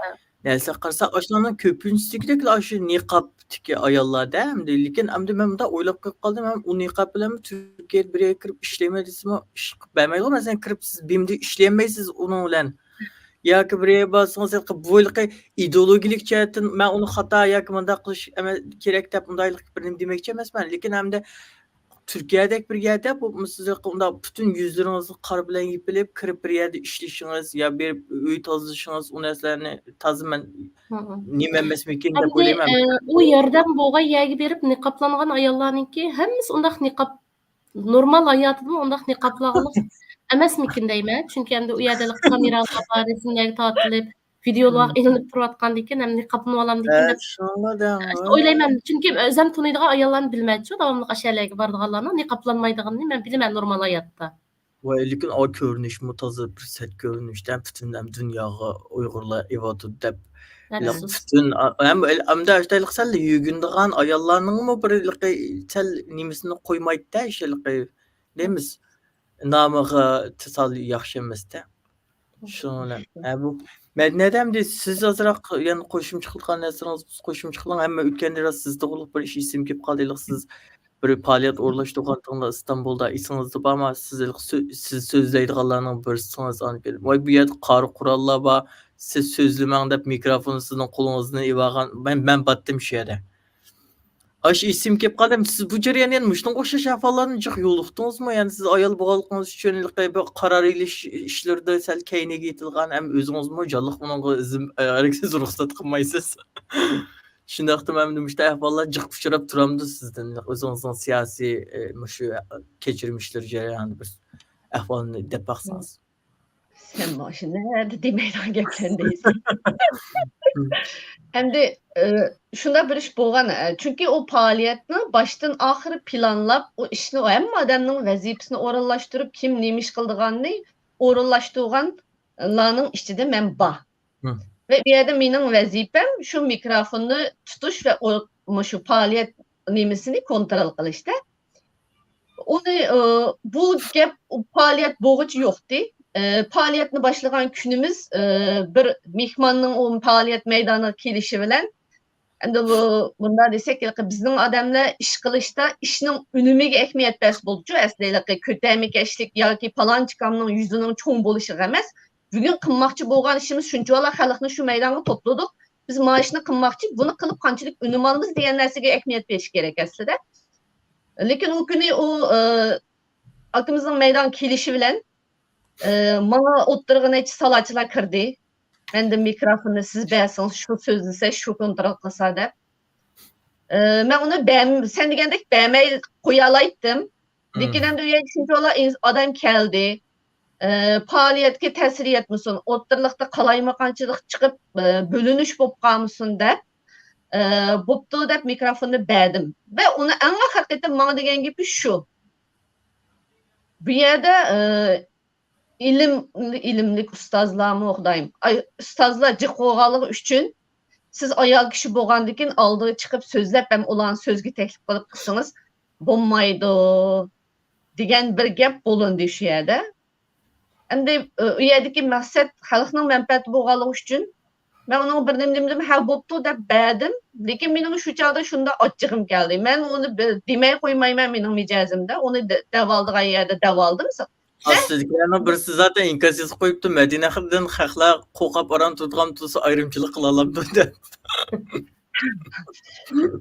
نەرسىلەرگە قارىساق، ئاشۇلارنىڭ كۆپىنچىسىدىكىدەكلا ئاشۇ نىقابتىكى ئاياللار-دە ئەمدى. لېكىن ئەمدى مەن مۇنداق ئويلاپ قېلىپ قالدىم، ھەم ئۇ نىقاب بىلەنمۇ تۈركىيەگە بىر يەرگە كىرىپ ئىشلەيمەن دېسىمۇ ئىش قىلىپ بەرمەيدىغۇ. مەسىلەن، كىرىپ سىز بىمدە ئىشلىيەلمەيسىز ئۇنىڭ بىلەن. ياكى بىر يەرگە بارسىڭىز، ھېلىقى بۇ ھېلىقى ئىدېئولوگىيەلىك جەھەتتىن مەن ئۇنى خاتا ياكى مۇنداق قىلىش ئەمە-، كېرەك دەپ ئۇنداق بىر نېمە دېمەكچى ئەمەسمەن. لېكىن ئەمدى تۈركىيەدەك بىر يەردە بۇ، سىز ئۇنداق پۈتۈن يۈزلىرىڭىزنى قار بىلەن يېپىلىپ، كىرىپ بىر يەردە ئىشلىشىڭىز يا بېرىپ ئۆي تازىلىشىڭىز، ئۇ نەرسىلەرنى تازا مەن نېمە ئەمەسمىكىن دەپ ئەمدى، ئويلايمەن. ئە، ئۇ ياردەم بولغان يەرگە بېرىپ نىقابلانغان ئاياللارنىڭكى ھەممىسى ئۇنداق نىقاب، نورمال ھاياتىدىمۇ ئۇنداق نىقابلانغانلىق ئەمەسمىكىن دەيمەن. چۈنكى ئەمدى ئۇ يەردە كامېرالار بار، رەسىملەرگە تارتىلىپ، ۋىدېئولار ئېلىنىپ تۇرۇۋاتقاندىكىن، ھەم نىقابلىنىۋالامدىكىن دەپ ئويلايمەن. چۈنكى ئۆزۈم تونۇيدىغان ئاياللارنى بىلىمەنچۇ، داۋاملىق ئاشۇ يەرلەرگە بارىدىغانلارنىڭ نىقابلانمايدىغىنىنى مەن بىلىمەن نورمال ھاياتتا. ۋاي، لېكىن ئا كۆرۈنۈشمۇ تازا بىر سەت كۆرۈنۈشتە، پۈتۈن ھەم دۇنياغا ئۇيغۇرلار ئېۋاتىدۇ دەپ. پۈتۈن، ئا-، ھەم، ھەمدە ئاشۇنداق سەل يۈگۈنىدىغان ئاياللارنىڭمۇ بىر ھېلىقى سەل نېمىسىنى قويمايدۇ-دە، ئىش ھېلىقى نېمىس نامىغا تېسال ياخشى ئەمەس-دە. شۇنىڭ بىلەن، ھە، بۇ مەدىنەدە ئەمدى سىز ئازراق يەنە قوشۇمچە قىلىدىغان نەرسىڭىز بولسا قوشۇمچە قىلىڭ. ھەممە ئۆتكەندە راست سىز توغرۇلۇق بىر ئىش ئېسىمگە كېلىپ قالدى. ھېلىقى سىز بىر پائالىيەت ئورۇنلاشتۇرغانتىڭلار ئىستانبۇلدا، ئېسىڭىزدە بارمۇ؟ سىز ھېلىقى سۆ-، سىز سۆزلەيدىغانلارنىڭ بىرسىڭىز. ۋاي، بۇ يەردە قارا قوراللار بار، سىز سۆزلىمەڭ دەپ مىكروفون سىزنىڭ قولىڭىزدىن ئېلىۋالغان. مەن، مەن باتتىم شۇ يەردە. ئاشۇ ئېسىمگە كېلىپ قالدىم. سىز بۇ جەريان يەنە مۇشۇنىڭغا ئوخشاش ئەھۋاللارنى جىق يولۇقتىڭىزمۇ؟ يەنى سىز ئايال بولغانلىقىڭىز ئۈچۈن ھېلىقى بىر قارار ئېلىش ئىشلىرىدا سەل كەينىگە يېتىلغان، ھەم ئۆزىڭىزمۇ جانلىق بۇنىڭغا ئىزىن، ھەرگىز رۇخسەت قىلمايسىز. شۇنداقتىمۇ ئەمدى مۇشۇنداق ئەھۋاللار جىق ئۇچراپ تۇرامدۇ سىزدىن؟ ئۆزىڭىزنىڭ سىياسىي، ئە، مۇشۇ كەچۈرمىشلىرى جەريانىدا بىر ئەھۋالنى دەپ باقسىڭىز. سەن مانا شۇ نەدە دېمەيدىغان گەپلەرنى دەيسەن. ئەمدى، ئى، شۇنداق بىر ئىش بولغان، ئە، چۈنكى ئۇ پائالىيەتنى باشتىن ئاخىر پىلانلاپ، ئۇ ئىشنى، ھەممە ئادەمنىڭ ۋەزىپىسىنى ئورۇنلاشتۇرۇپ، كىم نېمە ئىش قىلىدىغاننى ئورۇنلاشتۇرغانلارنىڭ ئىچىدە مەن بار. ۋە ئۇ يەردە مېنىڭ ۋەزىپەم شۇ مىكروفوننى تۇتۇش ۋە ئۇ، مۇشۇ پائالىيەت نېمىسىنى كونترول قىلىشتا. ئۇنى، ئى، بۇ گەپ پائالىيەت بولغۇچە يوقتى. ئى، پائالىيەتنى باشلىغان كۈنىمىز، ئى، بىر مېھماننىڭ ئۇ پائالىيەت مەيدانىغا كېلىشى بىلەن، ئەمدى بۇ، مۇنداق دېسەك، ھېلىقى بىزنىڭ ئادەملەر ئىش قىلىشتا ئىشنىڭ ئۈنۈمىگە ئەھمىيەت بەرسە بولىدۇچۇ. ئەسلى ھېلىقى كۆتەرمىكەشلىك ياكى پالانچىكامنىڭ يۈزىنىڭ چوڭ بولۇشىغا ئەمەس. بۈگۈن قىلماقچى بولغان ئىشىمىز شۇنچىۋالا خەلقنى شۇ مەيدانغا توپلىدۇق. بىز مانا شۇنى قىلماقچى، بۇنى قىلىپ قانچىلىك ئۈنۈم ئالىمىز دېگەن نەرسىگە ئەھمىيەت بېرىش كېرەك ئەسلىدە. لېكىن ئۇ كۈنى ئۇ، ئى، ئاكىمىزنىڭ مەيدانغا كېلىشى بىلەن، ئى، ماڭا ئوتتۇرىغا نەچچە سالاچىلار كىردى. مەندىن مىكروفوننى سىز بەرسىڭىز، شۇ سۆزلىسە، شۇ كونترول قىلسا دەپ. ئى، مەن ئۇنى بەم-، سەن دېگەندەك بەرمەي قويالايتتىم. لېكىن ئەمدى ئۇ يەرگە شۇنچىۋالا ئىنس-، ئادەم كەلدى. ئى، پائالىيەتكە تەسىر يەتمىسۇن، ئوتتۇرىلىقتا قالايمىقانچىلىق چىقىپ، ئى، بۆلۈنۈش بولۇپ قالمىسۇن دەپ، ئى، بوپتۇ دەپ مىكروفوننى بەردىم. ۋە ئۇنى ئەڭ ئاخىرقى قېتىم ماڭا دېگەن گېپى شۇ. بۇ يەردە، ئى، ئىلىم، ئىلىملىك ئۇستازلارمۇ خۇدايىم، ئاي، ئۇستازلار جىق بولغانلىقى ئۈچۈن سىز ئايال كىشى بولغاندىكىن ئالدىغا چىقىپ سۆزلەپ ھەم ئۇلارنى سۆزگە تەكلىپ قىلىپ قىلسىڭىز بولمايدۇ دېگەن بىر گەپ بولۇندى شۇ يەردە. ئەمدى، ئۇ يەردىكى مەقسەت خەلقنىڭ مەنپەئەتى بولغانلىقى ئۈچۈن مەن ئۇنىڭغا بىر نېمە دېمىدىم، ھە، بوپتۇ دەپ بەردىم. لېكىن مېنىڭ شۇ چاغدا شۇنداق ئاچچىقىم كەلدى. مەن ئۇنى بىر دېمەي قويمايمەن، مېنىڭ مىجەزىمدە. ئۇنى دە-، دەۋالىدىغان يەردە دەۋالدىم. ئاستىدىكىلەرنىڭ بىرسى زاتەن ئىنكاس يېزىپ قويۇپتۇ، مەدىنەدىن خەقلەر قورقۇپ ئاران تۇرىدىغان تۇرسا ئايرىمچىلىق قىلالامدۇ دەپ.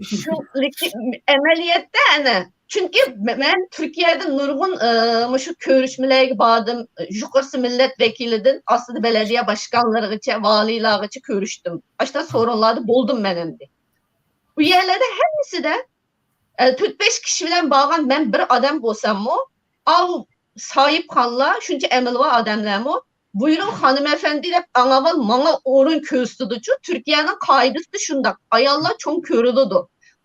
شۇ، لېكىن ئەمەلىيەتتە ئەنە چۈنكى مەن تۈركىيەدە نۇرغۇن، ئى، مۇشۇ كۆرۈشمىلەرگە باردىم. يۇقىرىسى مىللەت ۋەكىلىدىن ئاستىدا بەلەدىيە باشقانلىرىغىچە، ۋالىيلارغىچە كۆرۈشتۈم. ئاشۇنداق سورۇنلاردا بولدۇم مەن ئەمدى. ئۇ يەرلەردە ھەممىسىدە، ئە، تۆت-بەش كىشى بىلەن بارغان مەن بىر ئادەم بولساممۇ، ئاۋۇ ساھىبخانلار شۇنچە ئەمەلۋار ئادەملەرمۇ، «بۇيرۇڭ خانىم ئەپەندى» دەپ ئەڭ ئاۋۋال ماڭا ئورۇن كۆرسىتىدۇچۇ. تۈركىيەنىڭ قائىدىسىدە شۇنداق. ئاياللار چوڭ كۆرۈلىدۇ.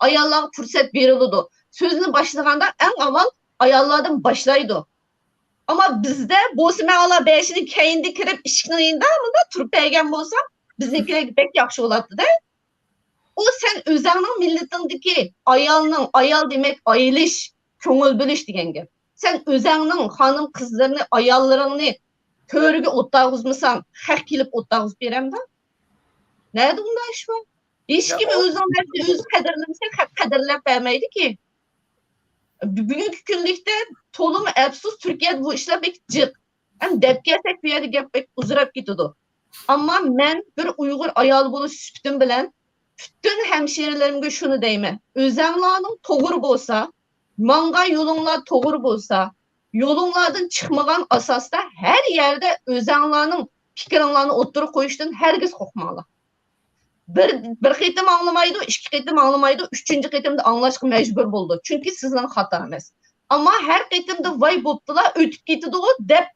ئاياللارغا پۇرسەت بېرىلىدۇ. سۆزنى باشلىغاندا ئەڭ ئاۋۋال ئاياللاردىن باشلايدۇ. ئەمما بىزدە بولسا مەن ئالا بەشىنى كەينىدە كىرىپ ئىشىكنىڭ يېنىدا مۇنداق تۇرۇپ بەرگەن بولسام، بىزنىڭكىلەرگە بەك ياخشى بولاتتى-دە. ئۇ سەن ئۆزەڭنىڭ مىللىتىڭدىكى ئايالنىڭ، ئايال دېمەك ئايىلىش، كۆڭۈل بۆلۈش دېگەن گەپ. سەن ئۆزەڭنىڭ خانىم-قىزلىرىنى، ئاياللىرىڭنى تۆرىگە ئولتۇرغۇزمىساڭ، خەق كېلىپ ئولتۇرغۇزۇپ بېرەمدۇ؟ نەدە ئۇنداق ئىش بار؟ ھېچكىم ئۆزىنىڭ نەرسىنى ئۆزى قەدىرلىمىسە، خەق قەدىرلەپ بەرمەيدۇكى. بۈ-، بۈگۈنكى كۈنلۈكتە تولىمۇ ئەپسۇس، تۈركىيەدە بۇ ئىشلار بەك جىق. ھەم دەپ كەلسەك، بۇ يەردە گەپ بەك ئۇزىراپ كېتىدۇ. ئەمما مەن بىر ئۇيغۇر ئايالى بولۇش سۈپىتىم بىلەن پۈتۈن ھەمشىرىلىرىمگە شۇنى دەيمەن: ئۆزەڭلارنىڭ توغرا بولسا، ماڭغان يولۇڭلار توغرا بولسا، يولۇڭلاردىن چىقمىغان ئاساستا ھەر يەردە ئۆزەڭلارنىڭ پىكرىڭلارنى ئوتتۇرىغا قويۇشتىن ھەرگىز قورقماڭلار. بىر، بىر قېتىم ئاڭلىمايدۇ، ئىككى قېتىم ئاڭلىمايدۇ، ئۈچىنچى قېتىمدا ئاڭلاشقا مەجبۇر بولىدۇ. چۈنكى سىزنىڭ خاتا ئەمەس. ئەمما ھەر قېتىمدا «ۋاي، بوپتۇلا، ئۆتۈپ كېتىدىغۇ» دەپ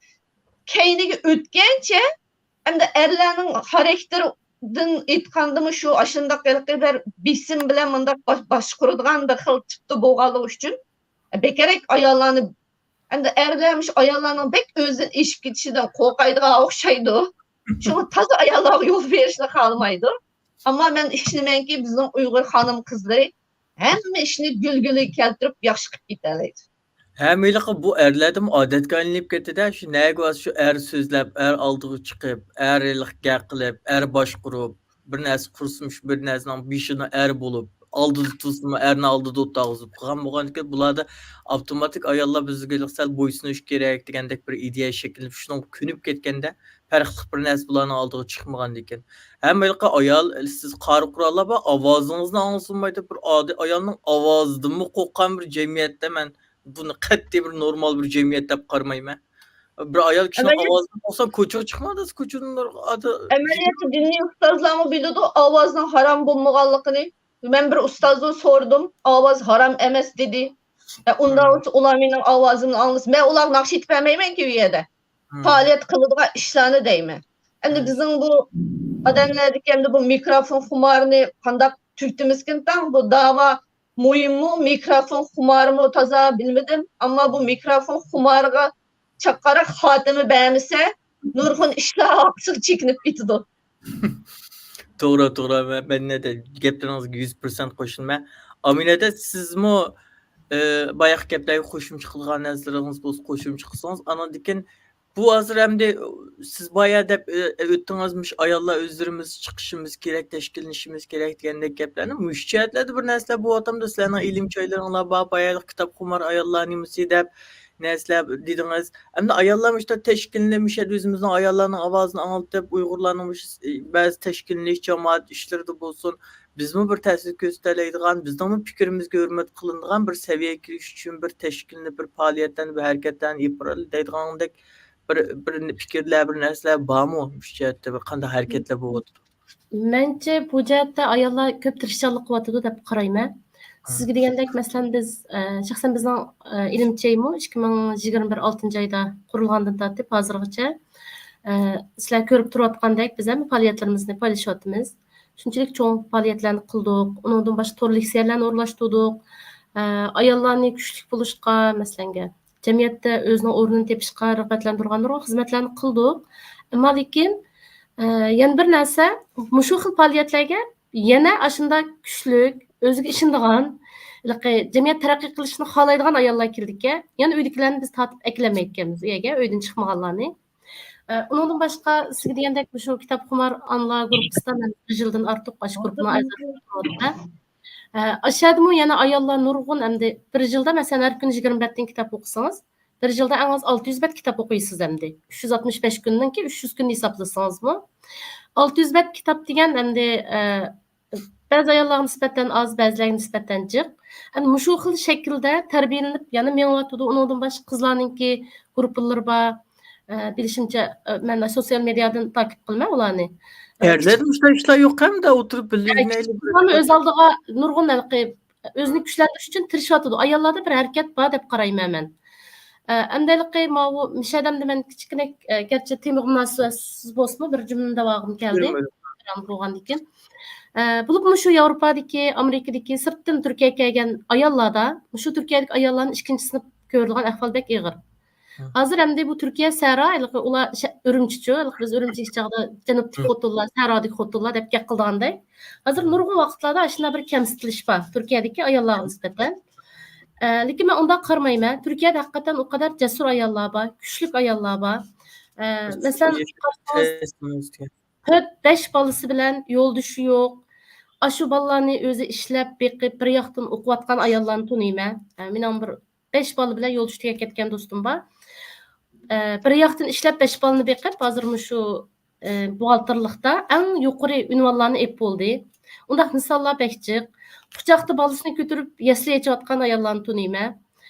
كەينىگە ئۆتكەنچە، ئەمدى ئەرلەرنىڭ خاراكتېرىدىن ئېيتقاندىمۇ، شۇ ئاشۇنداق ھېلىقى بىر بېسىم بىلەن مۇنداق باش-، باشقۇرىدىغان بىر خىل تىپتا بولغانلىقى ئۈچۈن، بەكرەك ئاياللارنى، ئەمدى ئەرلەر مۇشۇ ئاياللارنىڭ بەك ئۆزىدىن ئېشىپ كېتىشىدىن قورقايدىغان ئوخشايدۇ. شۇڭا تازا ئاياللارغا يول بېرىشنى خالىمايدۇ. ئەمما مەن ئىشىنىمەنكى، بىزنىڭ ئۇيغۇر خانىم-قىزلىرى ھەممە ئىشنى گۈلگۈلىگە كەلتۈرۈپ، ياخشى قىلىپ كېتەلەيدۇ. ھەم ھېلىقى بۇ ئەرلەردىمۇ ئادەتكە ئايلىنىپ كەتتى-دە، شۇ نەگە بارسا شۇ ئەر سۆزلەپ، ئەر ئالدىغا چىقىپ، ئەر ھېلىقى گەپ قىلىپ، ئەر باشقۇرۇپ، بىر نەرسە قۇرسىمۇ شۇ بىر نەرسىنىڭ بېشىدا ئەر بولۇپ، ئالدىدا تۇرسىمۇ ئەرنى ئالدىدا ئولتۇرغۇزۇپ قىلغان بولغانىكەن، بۇلاردا ئاپتوماتىك ئاياللار بىزگە ھېلىقى سەل بويسۇنۇش كېرەك دېگەندەك بىر ئىدىيە شەكىللىنىپ، شۇنىڭغا كۆنۈپ كەتكەندە، پەرقلىق بىر نەرسە بۇلارنىڭ ئالدىغا چىقمىغاندىكەن. ھەم ھېلىقى ئايال، سىز قارا قوراللار بار، ئاۋازىڭىزنى ئاڭلىسا بولمايدۇ. بىر ئاددىي ئايالنىڭ ئاۋازىدىنمۇ قورققان بىر جەمئىيەتتە مەن بۇنى قەتئىي بىر نورمال بىر جەمئىيەت دەپ قارىمايمەن. بىر ئايال كىشىنىڭ ئەمەلىيەت ئاۋازىنى قورقساڭ، كوچىغا چىقماڭ دەيسىز، كوچىدىن ئادە-، ئەمەلىيەتتە دىنىي ئۇستازلارمۇ بىلىدۇ، ئاۋازنىڭ ھارام بولمىغانلىقىنى. مەن بىر ئۇستازدىن سورىدىم، ئاۋاز ھارام ئەمەس دېدى. ئە، ئۇنداق بولسا ئۇلار مېنىڭ ئاۋازىمنى ئاڭلىسا، مەن ئۇلارغا ناخشا ئېيتىپ بەرمەيمەنكى ئۇ يەردە. پائالىيەت قىلىدىغان ئىشلارنى دەيمەن. ئەمدى بىزنىڭ بۇ ئادەملەردىكى ئەمدى بۇ مىكروفون خۇمارىنى قانداق تۈگىتىمىزكىن تاڭ؟ بۇ داۋا مۇھىممۇ، مىكروفون خۇمارىمۇ تازا بىلمىدىم. ئەمما بۇ مىكروفون خۇمارىغا چاققانراق خاتىمە بەرمىسە، نۇرغۇن ئىشلار ئارقىسىغا چېكىنىپ كېتىدۇ. توغرا، توغرا. مەن، مەن نەدە گەپلىرىڭىزگە يۈز پىرسەنت قوشۇلىمەن. ئامىنەدە، سىزمۇ، ئە، باياقى گەپلەرگە قوشۇمچە قىلغان نەرسىلىرىڭىز بولسا قوشۇمچە قىلسىڭىز، ئانىڭدىن كېيىن بۇ ھازىر ئەمدى سىز بايا دەپ ئۆ-، ئۆتتىڭىز، مۇشۇ ئاياللار ئۆزلىرىمىز چىقىشىمىز كېرەك، تەشكىللىنىشىمىز كېرەك دېگەندەك گەپلەرنى. مۇشۇ جەھەتلەردە بىر نەرسىلەر بولۇۋاتامدۇ؟ سىلەرنىڭ ئىلىم چايلىرىڭلار بار، بايا كىتابخۇمار ئاياللار نېمىسى دەپ نەرسىلەر دېدىڭىز. ئەمدى ئاياللار مۇشۇ تەشكىللىنىپ، مۇشۇ يەردە ئۆزىمىزنىڭ ئاياللارنىڭ ئاۋازىنى ئاڭلىتىپ، ئۇيغۇرلارنىڭ مۇشۇ بەزى تەشكىللىنىش، جامائەت ئىشلىرىدا بولسۇن، بىزمۇ بىر تەسىر كۆرسىتەلەيدىغان، بىزنىڭمۇ پىكرىمىزگە ھۆرمەت قىلىنىدىغان بىر سەۋىيەگە كېلىش ئۈچۈن بىر تەشكىللىنىپ، بىر پائالىيەتلەرنى، بىر ھەرىكەتلەرنى ئېلىپ بارالايدىغاندەك بىر، بىر پىكىرلەر، بىر نەرسىلەر بارمۇ؟ مۇشۇ جەھەتتە بىر قانداق ھەرىكەتلەر بولۇۋاتىدۇ؟ مەنچە بۇ جەھەتتە ئاياللار كۆپ تىرىشچانلىق قىلىۋاتىدۇ دەپ قارايمەن. سىزگە دېگەندەك، مەسىلەن، بىز، ئە، شەخسەن بىزنىڭ، ئە، ئىلىم چېيىمۇ ئىككى مىڭ يىگىرمە بىر ئالتىنچى ئايدا قۇرۇلغاندىن تارتىپ ھازىرغىچە، ئە، سىلەر كۆرۈپ تۇرۇۋاتقاندەك، بىز ھەممە پائالىيەتلىرىمىزنى پايلىشىۋاتىمىز. شۇنچىلىك چوڭ پائالىيەتلەرنى قىلدۇق. ئۇنىڭدىن باشقا تور لېكسىيەلەرنى ئورۇنلاشتۇردۇق. ئە، ئاياللارنى كۈچلۈك بولۇشقا، مەسىلەنگە، جەمئىيەتتە ئۆزىنىڭ ئورنىنى تېپىشقا رىغبەتلەندۈرگەن نۇرغۇن خىزمەتلەرنى قىلدۇق. ئەمما لېكىن، ئە، يەنە بىر نەرسە، مۇشۇ خىل پائالىيەتلەرگە يەنە ئاشۇنداق كۈچلۈك، ئۆزىگە ئىشىنىدىغان، ھېلىقى جەمئىيەت تەرەققىي قىلىشىنى خالايدىغان ئاياللار كېلىدىكەن. يەنە ئۆيدىكىلەرنى بىز تارتىپ ئەكېلەلمەيدىكەنمىز ئۆيگە، ئۆيدىن چىقمىغانلارنى. ئە، ئۇنىڭدىن باشقا، سىزگە دېگەندەك، مۇشۇ كىتابخۇمار ئانىلار گۇرۇپپىسىدا مەن بىر يىلدىن ئارتۇق ئاشۇ گۇرۇپپىنىڭ ئەزاسى بولۇپ تۇرۇۋاتىمەن. ئە، ئاشۇ يەردىمۇ يەنە ئاياللار نۇرغۇن، ئەمدى بىر يىلدا، مەسىلەن، ھەر كۈنى يىگىرمە بەتتىن كىتاب ئوقۇسىڭىز، بىر يىلدا ئەڭ ئاز ئالتە يۈز بەت كىتاب ئوقۇيسىز ئەمدى. ئۈچ يۈز ئاتمىش بەش كۈننىڭكى ئۈچ يۈز كۈننى ھېسابلىسىڭىزمۇ، ئالتە يۈز بەت كىتاب دېگەن ئەمدى، ئە، بەزى ئاياللارغا نىسبەتەن ئاز، بەزىلەرگە نىسبەتەن جىق. ئەمدى مۇشۇ خىل شەكىلدە تەربىيەلىنىپ يەنە مېڭىۋاتىدۇ. ئۇنىڭدىن باشقا قىزلارنىڭكى گۇرۇپپىلىرى بار. ئە، بىلىشىمچە، ئە، مەن سوتسىيال مېدىيادىن تاقىپ قىلىمەن ئۇلارنى. ئەرلەردە مۇشۇنداق ئىشلار يوق ھەم، ئولتۇرۇپ بىللە ئۆز ئالدىغا نۇرغۇن ھېلىقى ئۆزىنى كۈچلەندۈرۈش ئۈچۈن تىرىشىۋاتىدۇ. ئاياللاردا بىر ھەرىكەت بار دەپ قارايمەن مەن. ئە، ئەمدى ھېلىقى ماۋۇ مىشەدەمدە مەن كىچىككىنە، ئە، گەرچە تېمىغا مۇناسىۋەتسىز بولسىمۇ، بىر جۈملىنى دەۋالغۇم كەلدى. بولغاندىكىن، ئە، بولۇپمۇ شۇ ياۋروپادىكى، ئامېرىكىدىكى، سىرتتىن تۈركىيەگە كەلگەن ئاياللاردا، مۇشۇ تۈركىيەدىكى ئاياللارنى ئىككىنچى سىنىپ كۆرىدىغان ئەھۋال بەك ئېغىر. ھازىر ئەمدى بۇ تۈركىيە سەھرا، ھېلىقى ئۇلار شە-، ئۈرۈمچىچۇ، ھېلىقى بىز ئۈرۈمچى چاغدا جەنۇبتىكى خوتۇنلار، سەھرادىكى خوتۇنلار دەپ گەپ قىلىدىغاندەك. ھازىر نۇرغۇن ۋاقىتلاردا ئاشۇنداق بىر كەمسىتىلىش بار تۈركىيەدىكى ئاياللارغا نىسبەتەن. ئە، لېكىن مەن ئۇنداق قارىمايمەن. تۈركىيەدە ھەقىقەتەن ئۇ قەدەر جەسۇر ئاياللار بار، كۈچلۈك ئاياللار بار. ئە، مەسىلەن، قارىسىڭىز، تۆت، بەش بالىسى بىلەن يولدىشى يوق. ئاشۇ بالىلارنى ئۆزى ئىشلەپ، بېقىپ، بىر ياقتىن ئوقۇۋاتقان ئاياللارنى تونۇيمەن. ئە، مېنىڭ بىر بەش بالا بىلەن يولدىشىپ كەتكەن دوستۇم بار. ئە، بىر ياقتىن ئىشلەپ، بەش بالىنى بېقىپ، ھازىر مۇشۇ، ئە، بوغالتىرلىقتا ئەڭ يۇقىرى ئۇنۋانلارنى ئېلىپ بولدى. ئۇنداق مىساللار بەك جىق. قۇچاقتا بالىسىنى كۆتۈرۈپ، يەسلى ئېچىۋاتقان ئاياللارنى تونۇيمەن.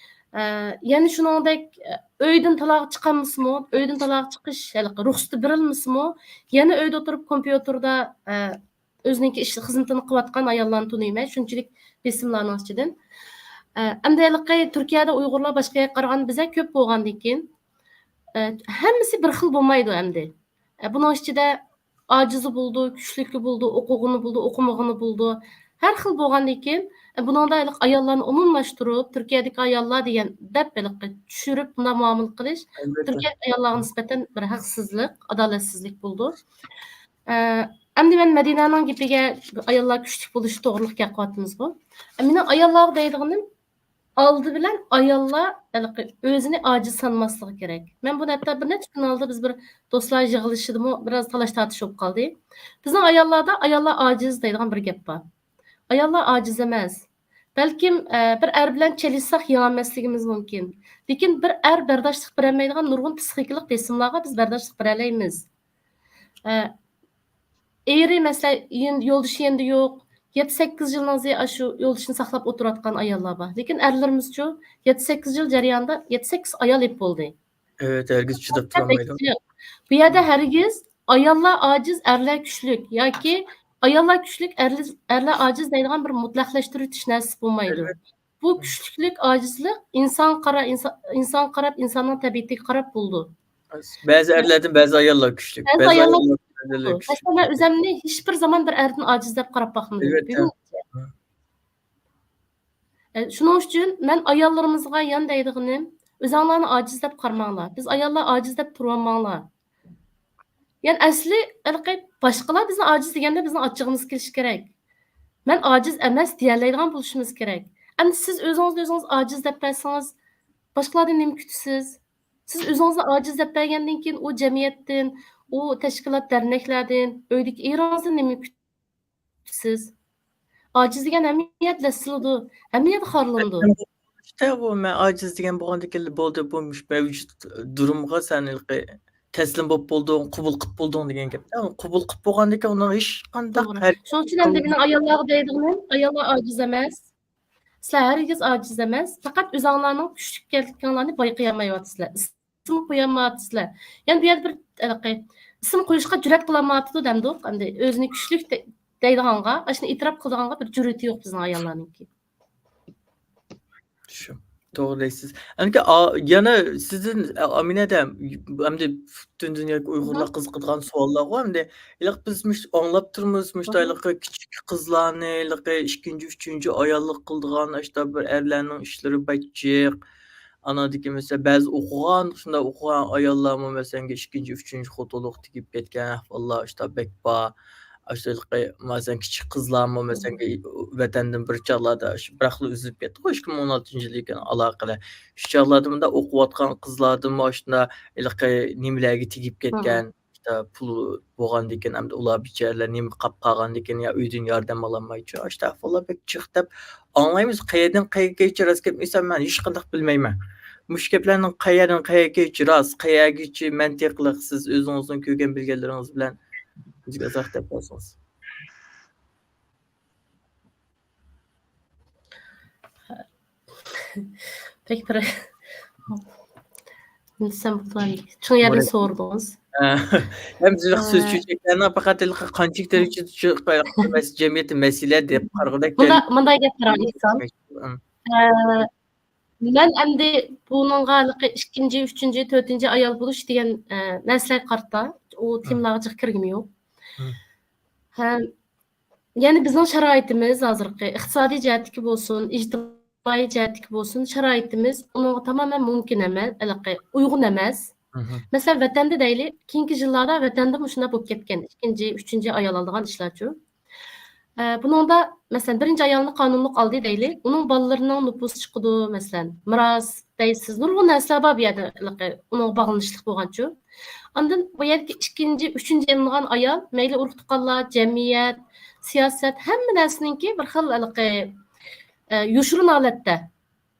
ئە، يەنە شۇنىڭدەك، ئە، ئۆيدىن تالاغا چىقالمىسىمۇ، ئۆيدىن تالاغا چىقىش ھېلىقى رۇخسىتى بېرىلمىسىمۇ، يەنە ئۆيدە ئولتۇرۇپ كومپيۇتېردا، ئە، ئۆزىنىڭكى ئىش خىزمىتىنى قىلىۋاتقان ئاياللارنى تونۇيمەن، شۇنچىلىك بېسىملارنىڭ ئىچىدىن. ئە، ئەمدى ھېلىقى تۈركىيەدە ئۇيغۇرلار باشقا يەرگە قارىغاندا بىزدە كۆپ بولغاندىن كېيىن، ئە، ھەممىسى بىر خىل بولمايدۇ ئەمدى. ئە، بۇنىڭ ئىچىدە ئاجىزى بولىدۇ، كۈچلۈكى بولىدۇ، ئوقۇغىنى بولىدۇ، ئوقۇمىغىنى بولىدۇ. ھەر خىل بولغاندىن كېيىن، ئە، بۇنىڭدا ھېلىقى ئاياللارنى ئومۇملاشتۇرۇپ، تۈركىيەدىكى ئاياللار دېگەن دەپ ھېلىقى چۈشۈرۈپ، بۇنداق مۇئامىلە قىلىش تۈركىيەدىكى ئاياللارغا نىسبەتەن بىر ھەقسىزلىك، ئادالەتسىزلىك بولىدۇ. ئە، ئەمدى مەن مەدىنەنىڭ گېپىگە، ئاياللار كۈچلۈك بولۇشى توغرىلىق گەپ قىلىۋاتىمىزغۇ. ئە، مېنىڭ ئاياللارغا دەيدىغىنىم، ئالدى بىلەن ئاياللار ھېلىقى ئۆزىنى ئاجىز سانىماسلىقى كېرەك. مەن بۇنى ھەتتا بىر نەچچە كۈن ئالدىدا بىز بىر دوستلار يىغىلىشىدىمۇ بىراز تالاش-تارتىش بولۇپ قالدى. بىزنىڭ ئاياللاردا «ئاياللار ئاجىز» دەيدىغان بىر گەپ بار. ئاياللار ئاجىز ئەمەس. بەلكىم، ئە، بىر ئەر بىلەن چېلىشساق يېڭەلمەسلىكىمىز مۇمكىن. لېكىن بىر ئەر بەرداشلىق بېرەلمەيدىغان نۇرغۇن پسىخىكىلىق بېسىملارغا بىز بەرداشلىق بېرەلەيمىز. ئە، ئېرى، مەسىلەن، يېن-، يولدىشى يېنىدا يوق. يەتتە، سەككىز يىلنىڭ زى-، ئاشۇ يولدىشىنى ساقلاپ ئولتۇرۇۋاتقان ئاياللار بار. لېكىن ئەرلىرىمىزچۇ، يەتتە، سەككىز يىل جەريانىدا يەتتە، سەككىز ئايال ئېلىپ بولدى. ئەۋەت، ھەرگىز چىداپ تۇرالمايدۇ. بۇ يەردە ھەرگىز «ئاياللار ئاجىز، ئەرلەر كۈچلۈك» ياكى «ئاياللار كۈچلۈك، ئەرلەر، ئەرلەر ئاجىز» دەيدىغان بىر مۇتلەقلەشتۈرۈۋېتىش نەرسىسى بولمايدۇ. بۇ كۈچلۈكلۈك، ئاجىزلىق ئىنسانغا قارا-، ئىنسا-، ئىنسانغا قاراپ، ئىنساننىڭ تەبىئىتىگە قاراپ بولىدۇ. بەزى ئەرلەردىن بەزى ئاياللار كۈچلۈك، بەزى بەزى ئاياللار ئاياللار كۈچلۈك بولىدۇ. مەسىلەن، مەن ئۆزۈمنى ھېچبىر زامان بىر ئەردىن ئاجىز دەپ قاراپ باقمىدىم. ئەلۋەتتە. بۈگۈنگىچە. ئە، شۇنىڭ ئۈچۈن مەن ئاياللىرىمىزغا يەنە دەيدىغىنىم، ئۆزۈڭلارنى ئاجىز دەپ قارىماڭلار. بىز ئاياللار ئاجىز دەپ تۇرۇۋالماڭلار. يەنى ئەسلى ھېلىقى باشقىلار بىزنى ئاجىز دېگەندە بىزنىڭ ئاچچىقىمىز كېلىشى كېرەك. مەن ئاجىز ئەمەس دېيەلەيدىغان بولۇشىمىز كېرەك. ئەمدى سىز ئۆزىڭىزنى ئۆزىڭىز ئاجىز دەپ بەرسىڭىز، باشقىلاردىن نېمە كۈتىسىز؟ سىز ئۆزىڭىزنى ئاجىز دەپ بەرگەندىن كېيىن ئۇ جەمئىيەتتىن، ئۇ تەشكىلات دەرنەكلەردىن، ئۆيدىكى ئېرىڭىزدىن نېمە كۈتىسىز؟ ئاجىز دېگەن ھەممە يەردە دەسسىلىدۇ، ھەممە يەردە خارلىنىدۇ. ئىشتە بۇ مەن ئاجىز دېگەن بولغاندىن كېيىن بولدى، بۇ مۇشۇ مەۋجۇت دۇرۇمغا سەن ھېلىقى تەسلىم بولۇپ بولدۇڭ، قوبۇل قىلىپ بولدۇڭ دېگەن گەپ. قوبۇل قىلىپ بولغاندىن كېيىن ئۇنىڭ ھېچقانداق توغرا. شۇنىڭ ئۈچۈن ئەمدى مېنىڭ ئاياللارغا دەيدىغىنىم، ئاياللار ئاجىز ئەمەس. سىلەر ھەرگىز ئاجىز ئەمەس. پەقەت ئۆزۈڭلارنىڭ كۈچلۈك ئىكەنلىكىڭلارنى بايقىيالمايۋاتىسىلەر. ئىسىم قويالمايۋاتىسىلەر. يەنى بۇ يەردە بىر، ھېلىقى، ئىسىم قويۇشقا جۈرئەت قىلالمايۋاتىدۇ دەمدۇق. ئەمدى ئۆزىنى كۈچلۈك دە-، دەيدىغانغا، ئاشۇنى ئېتىراپ قىلىدىغانغا بىر جۈرئىتى يوق بىزنىڭ ئاياللارنىڭكى. شۇ. توغرا دەيسىز. ئەمدى ئا-، يەنە سىزدىن، ئا-، ئامىنە ھەدە، ئەمدى پۈتۈن دۇنيادىكى ئۇيغۇرلار قىزىقىدىغان سوئاللارغۇ ئەمدى. ھېلىقى بىز مۇشۇ ئاڭلاپ تۇرىمىز، مۇشۇ ھېلىقى كىچىك قىزلارنى، ھېلىقى ئىككىنچى، ئۈچىنچى ئاياللىق قىلىدىغان، ئاشۇنداق بىر ئەرلەرنىڭ ئىشلىرى بەك جىق. ئاناندىكىن مەسىلەن، بەزى ئوقۇغان، شۇنداق ئوقۇغان ئاياللارمۇ مەسىلەنكى ئىككىنچى، ئۈچىنچى خوتۇنلۇق تېگىپ كەتكەن ئەھۋاللار ئاشۇنداق بەك بار. ئاشۇنداق مەسىلەن، كىچىك قىزلارمۇ مەسىلەنكى ۋەتەندىن بىر چاغلاردا شۇ بىراقلا ئۈزۈلۈپ كەتتىغۇ، ئىككى مىڭ ئون ئالتىنچى يىلدىن كېيىن ئالاقىلەر. شۇ چاغلاردا مۇنداق ئوقۇۋاتقان قىزلاردىنمۇ ئاشۇنداق ھېلىقى نېمىلەرگە تېگىپ كەتكەن. ئىشتە پۇل بولغاندىكىن، ئەمدى ئۇلار بىچارىلەر نېمە قاپ قالغاندىكىن، يا ئۆيدىن ياردەم ئالالمايچۇ، ئاشۇنداق ئەھۋاللار بەك جىق دەپ ئاڭلايمىز. قەيەردىن قەيەرگىچە راست گەپنى ئېيتسام، مەن ھېچقانداق بىلمەيمەن. مۇشۇ گەپلەرنىڭ قەيەردىن قەيەرگىچە راست، قەيەرگىچە مەنتىقلىق، سىز ئۆزىڭىزنىڭ كۆرگەن بىلگەنلىرىڭىز بىلەن بىزگە ئىزاھ بەرسىڭىز. بەك بىر نېمە دېسەم بولىدۇ ئەمدى. چوڭ يەردىن سورىدىڭىز. ھەم سىز سۆز چۆچەكلەرنىڭ پەقەت ھېلىقى قانچىلىك دەرىجىدە جەمئىيەتتە مەسىلە دەپ قارىغۇدەك. مۇنداق، مۇنداق گەپ قاراڭ، ئېيتسام. مەن ئەمدى بۇنىڭغا ھېلىقى ئىككىنچى، ئۈچىنچى، تۆتىنچى ئايال بولۇش دېگەن، ئە، نەرسىلەرگە قارىتا، ئۇ تېمىلارغا جىق كىرگۈم يوق. ھەم، يەنى بىزنىڭ شارائىتىمىز ھازىرقى ئىقتىسادىي جەھەتتىكى بولسۇن، ئىجتىمائىي جەھەتتىكى بولسۇن، شارائىتىمىز ئۇنىڭغا تامامەن مۇمكىن ئەمەس، ھېلىقى ئۇيغۇن ئەمەس. مەسىلەن، ۋەتەندە دەيلى، كېيىنكى يىللاردا ۋەتەندە مۇشۇنداق بولۇپ كەتكەن، ئىككىنچى، ئۈچىنچى ئايال ئالىدىغان ئىشلارچۇ. ئە، بۇنىڭدا، مەسىلەن، بىرىنچى ئايالنى قانۇنلۇق ئالدى دەيلى، ئۇنىڭ بالىلىرىنىڭ نوپۇسى چىقىدۇ، مەسىلەن، مىراس دەيسىز، نۇرغۇن نەرسىلەر بار بۇ يەردە، ھېلىقى ئۇنىڭغا باغلىنىشلىق بولغانچۇ. ئاندىن بۇ يەردىكى ئىككىنچى، ئۈچىنچى ئېلىنغان ئايال، مەيلى ئۇرۇق-تۇغقانلار، جەمئىيەت، سىياسەت، ھەممە نەرسىنىڭكى بىر خىل ھېلىقى، ئە، يوشۇرۇن ھالەتتە،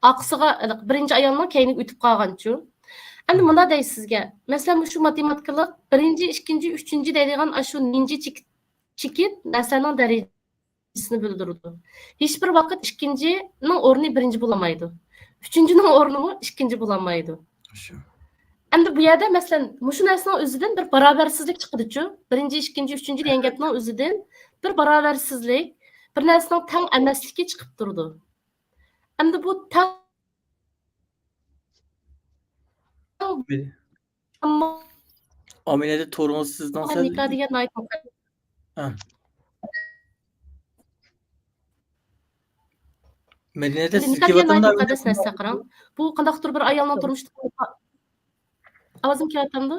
ئارقىسىغا، ھېلىقى بىرىنچى ئايالنىڭ كەينىگە ئۆتۈپ قالغانچۇ. ئەمدى مۇنداق دەيسىزگە، مەسىلەن، مۇشۇ ماتېماتىكىلىق بىرىنچى، ئىككىنچى، ئۈچىنچى دەيدىغان ئاشۇ نىنجا چېكىت چېكىت نەرسىلەرنىڭ دەرىجىسىنى بىلدۈرىدۇ. ھېچبىر ۋاقىت ئىككىنچىنىڭ ئورنى بىرىنچى بولالمايدۇ. ئۈچىنچىنىڭ ئورنىمۇ ئىككىنچى بولالمايدۇ. شۇ. ئەمدى بۇ يەردە، مەسىلەن، مۇشۇ نەرسىنىڭ ئۆزىدىن بىر باراۋەرسىزلىك چىقىدىچۇ. بىرىنچى، ئىككىنچى، ئۈچىنچى دېگەن گەپنىڭ ئۆزىدىن بىر باراۋەرسىزلىك، بىر نەرسىنىڭ تەڭ ئەمەسلىكى چىقىپ تۇرىدۇ. ئەمدى بۇ تەڭ ئامىنەدە تورىڭىز سىزنىڭ سەل نىكاھ دېگەن ناھايىتى مۇقەددەس. ھە. مەدىنەدە سىز نىكاھ دېگەن ناھايىتى مۇقەددەس نەرسە، قاراڭ. بۇ قانداقتۇر بىر ئايالنىڭ تۇرمۇشتا، ئاۋازىم كېلىۋاتامدۇ؟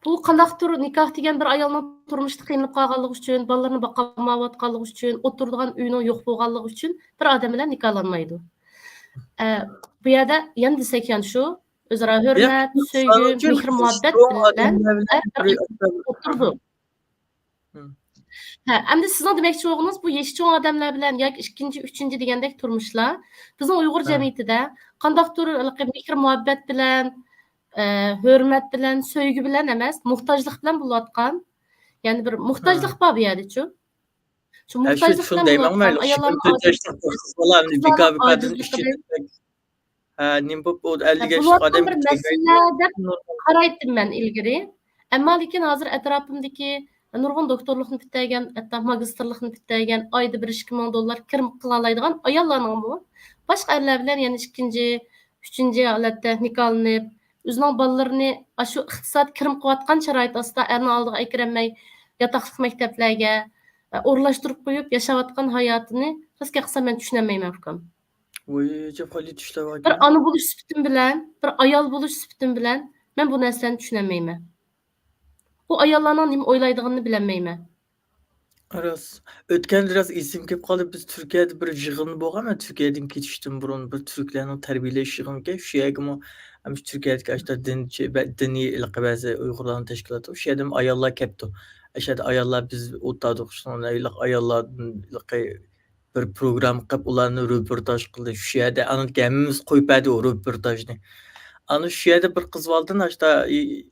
بۇ قانداقتۇر نىكاھ دېگەن بىر ئايالنىڭ تۇرمۇشتا قىينىلىپ قالغانلىقى ئۈچۈن، بالىلىرىنى باقالمايۋاتقانلىقى ئۈچۈن، ئولتۇرىدىغان ئۆيىنىڭ يوق بولغانلىقى ئۈچۈن بىر ئادەم بىلەن نىكاھلانمايدۇ. ئە، بۇ يەردە يەنە دېسەك، يەنە شۇ، ئۆزئارا ھۆرمەت، سۆيگۈ، مېھىر-مۇھەببەت بىلەن، ئە، بىر ئۆيدە ئولتۇرىدۇ. ھە، ئەمدى سىزنىڭ دېمەكچى بولغىنىڭىز، بۇ يېشى چوڭ ئادەملەر بىلەن ياكى ئىككىنچى، ئۈچىنچى دېگەندەك تۇرمۇشلار بىزنىڭ ئۇيغۇر جەمئىيىتىدە قانداقتۇر ھېلىقى مېھىر-مۇھەببەت بىلەن، ئە، ھۆرمەت بىلەن، سۆيگۈ بىلەن ئەمەس، موھتاجلىق بىلەن بولۇۋاتقان، يەنى بىر موھتاجلىق بار بۇ يەردىچۇ. شۇ موھتاجلىق بىلەن بولۇۋاتقان ئاياللارنىڭ ئاجىزلىقى، قىزلارنىڭ ئاجىزلىقىدىن ھە، نېمە بولۇپ، ئۇ ئەللىك ياشلىق ئادەم بىر مەسىلە دەپ قارايتتىم مەن ئىلگىرى. ئەمما لېكىن ھازىر ئەتراپىمدىكى نۇرغۇن دوكتورلۇقنى پۈتتۈرگەن، ھەتتا ماگىستىرلىقنى پۈتتۈرگەن، ئايدا بىر ئىككى مىڭ دوللار كىرىم قىلالايدىغان ئاياللارنىڭمۇ باشقا ئەرلەر بىلەن يەنە ئىككىنچى، ئۈچىنچى ھالەتتە نىكاھلىنىپ، ئۆزىنىڭ بالىلىرىنى ئاشۇ ئىقتىساد كىرىم قىلىۋاتقان شارائىت ئاستىدا ئەرنىڭ ئالدىغا ئەكىرەلمەي، ياتاقلىق مەكتەپلەرگە ئورۇنلاشتۇرۇپ قويۇپ ياشاۋاتقان ھاياتىنى راست گەپ قىلسام مەن چۈشىنەلمەيمەن، ئۇكام. ۋوي، جاپالىق چۈشلەر بار بىر ئانا بولۇش سۈپىتىم بىلەن، بىر ئايال بولۇش سۈپىتىم بىلەن مەن بۇ نەرسىلەرنى چۈشىنەلمەيمەن. بۇ ئاياللارنىڭ نېمە ئويلايدىغىنىنى بىلەلمەيمەن. راست. ئۆتكەندە راست ئېسىمگە كېلىپ قالدى، بىز تۈركىيەدە بىر يىغىن بولغان، مەن تۈركىيەدىن كېتىشتىن بۇرۇن بىر تۈركلەرنىڭ تەربىيەلەش يىغىنىكەن، شۇ يەرگىمۇ ھەم شۇ تۈركىيەدىكى ئاشۇنداق دىنچى، بە-، دىنىي ھېلىقى بەزى ئۇيغۇرلارنىڭ تەشكىلاتى، شۇ يەردىمۇ ئاياللار كەپتۇ. ئاشۇ يەردە ئاياللار بىز ئولتۇردۇق، شۇنىڭ بىلەن ھېلىقى ئاياللاردىن ھېلىقى بىر پروگرامما قىلىپ، ئۇلارنى روپورتاژ قىلدى. شۇ يەردە ئانا ھەممىمىز قويۇپ بەردى ئۇ روپورتاژنى. ئانا شۇ يەردە بىر قىز بالىدىن ئاشتا، ئى،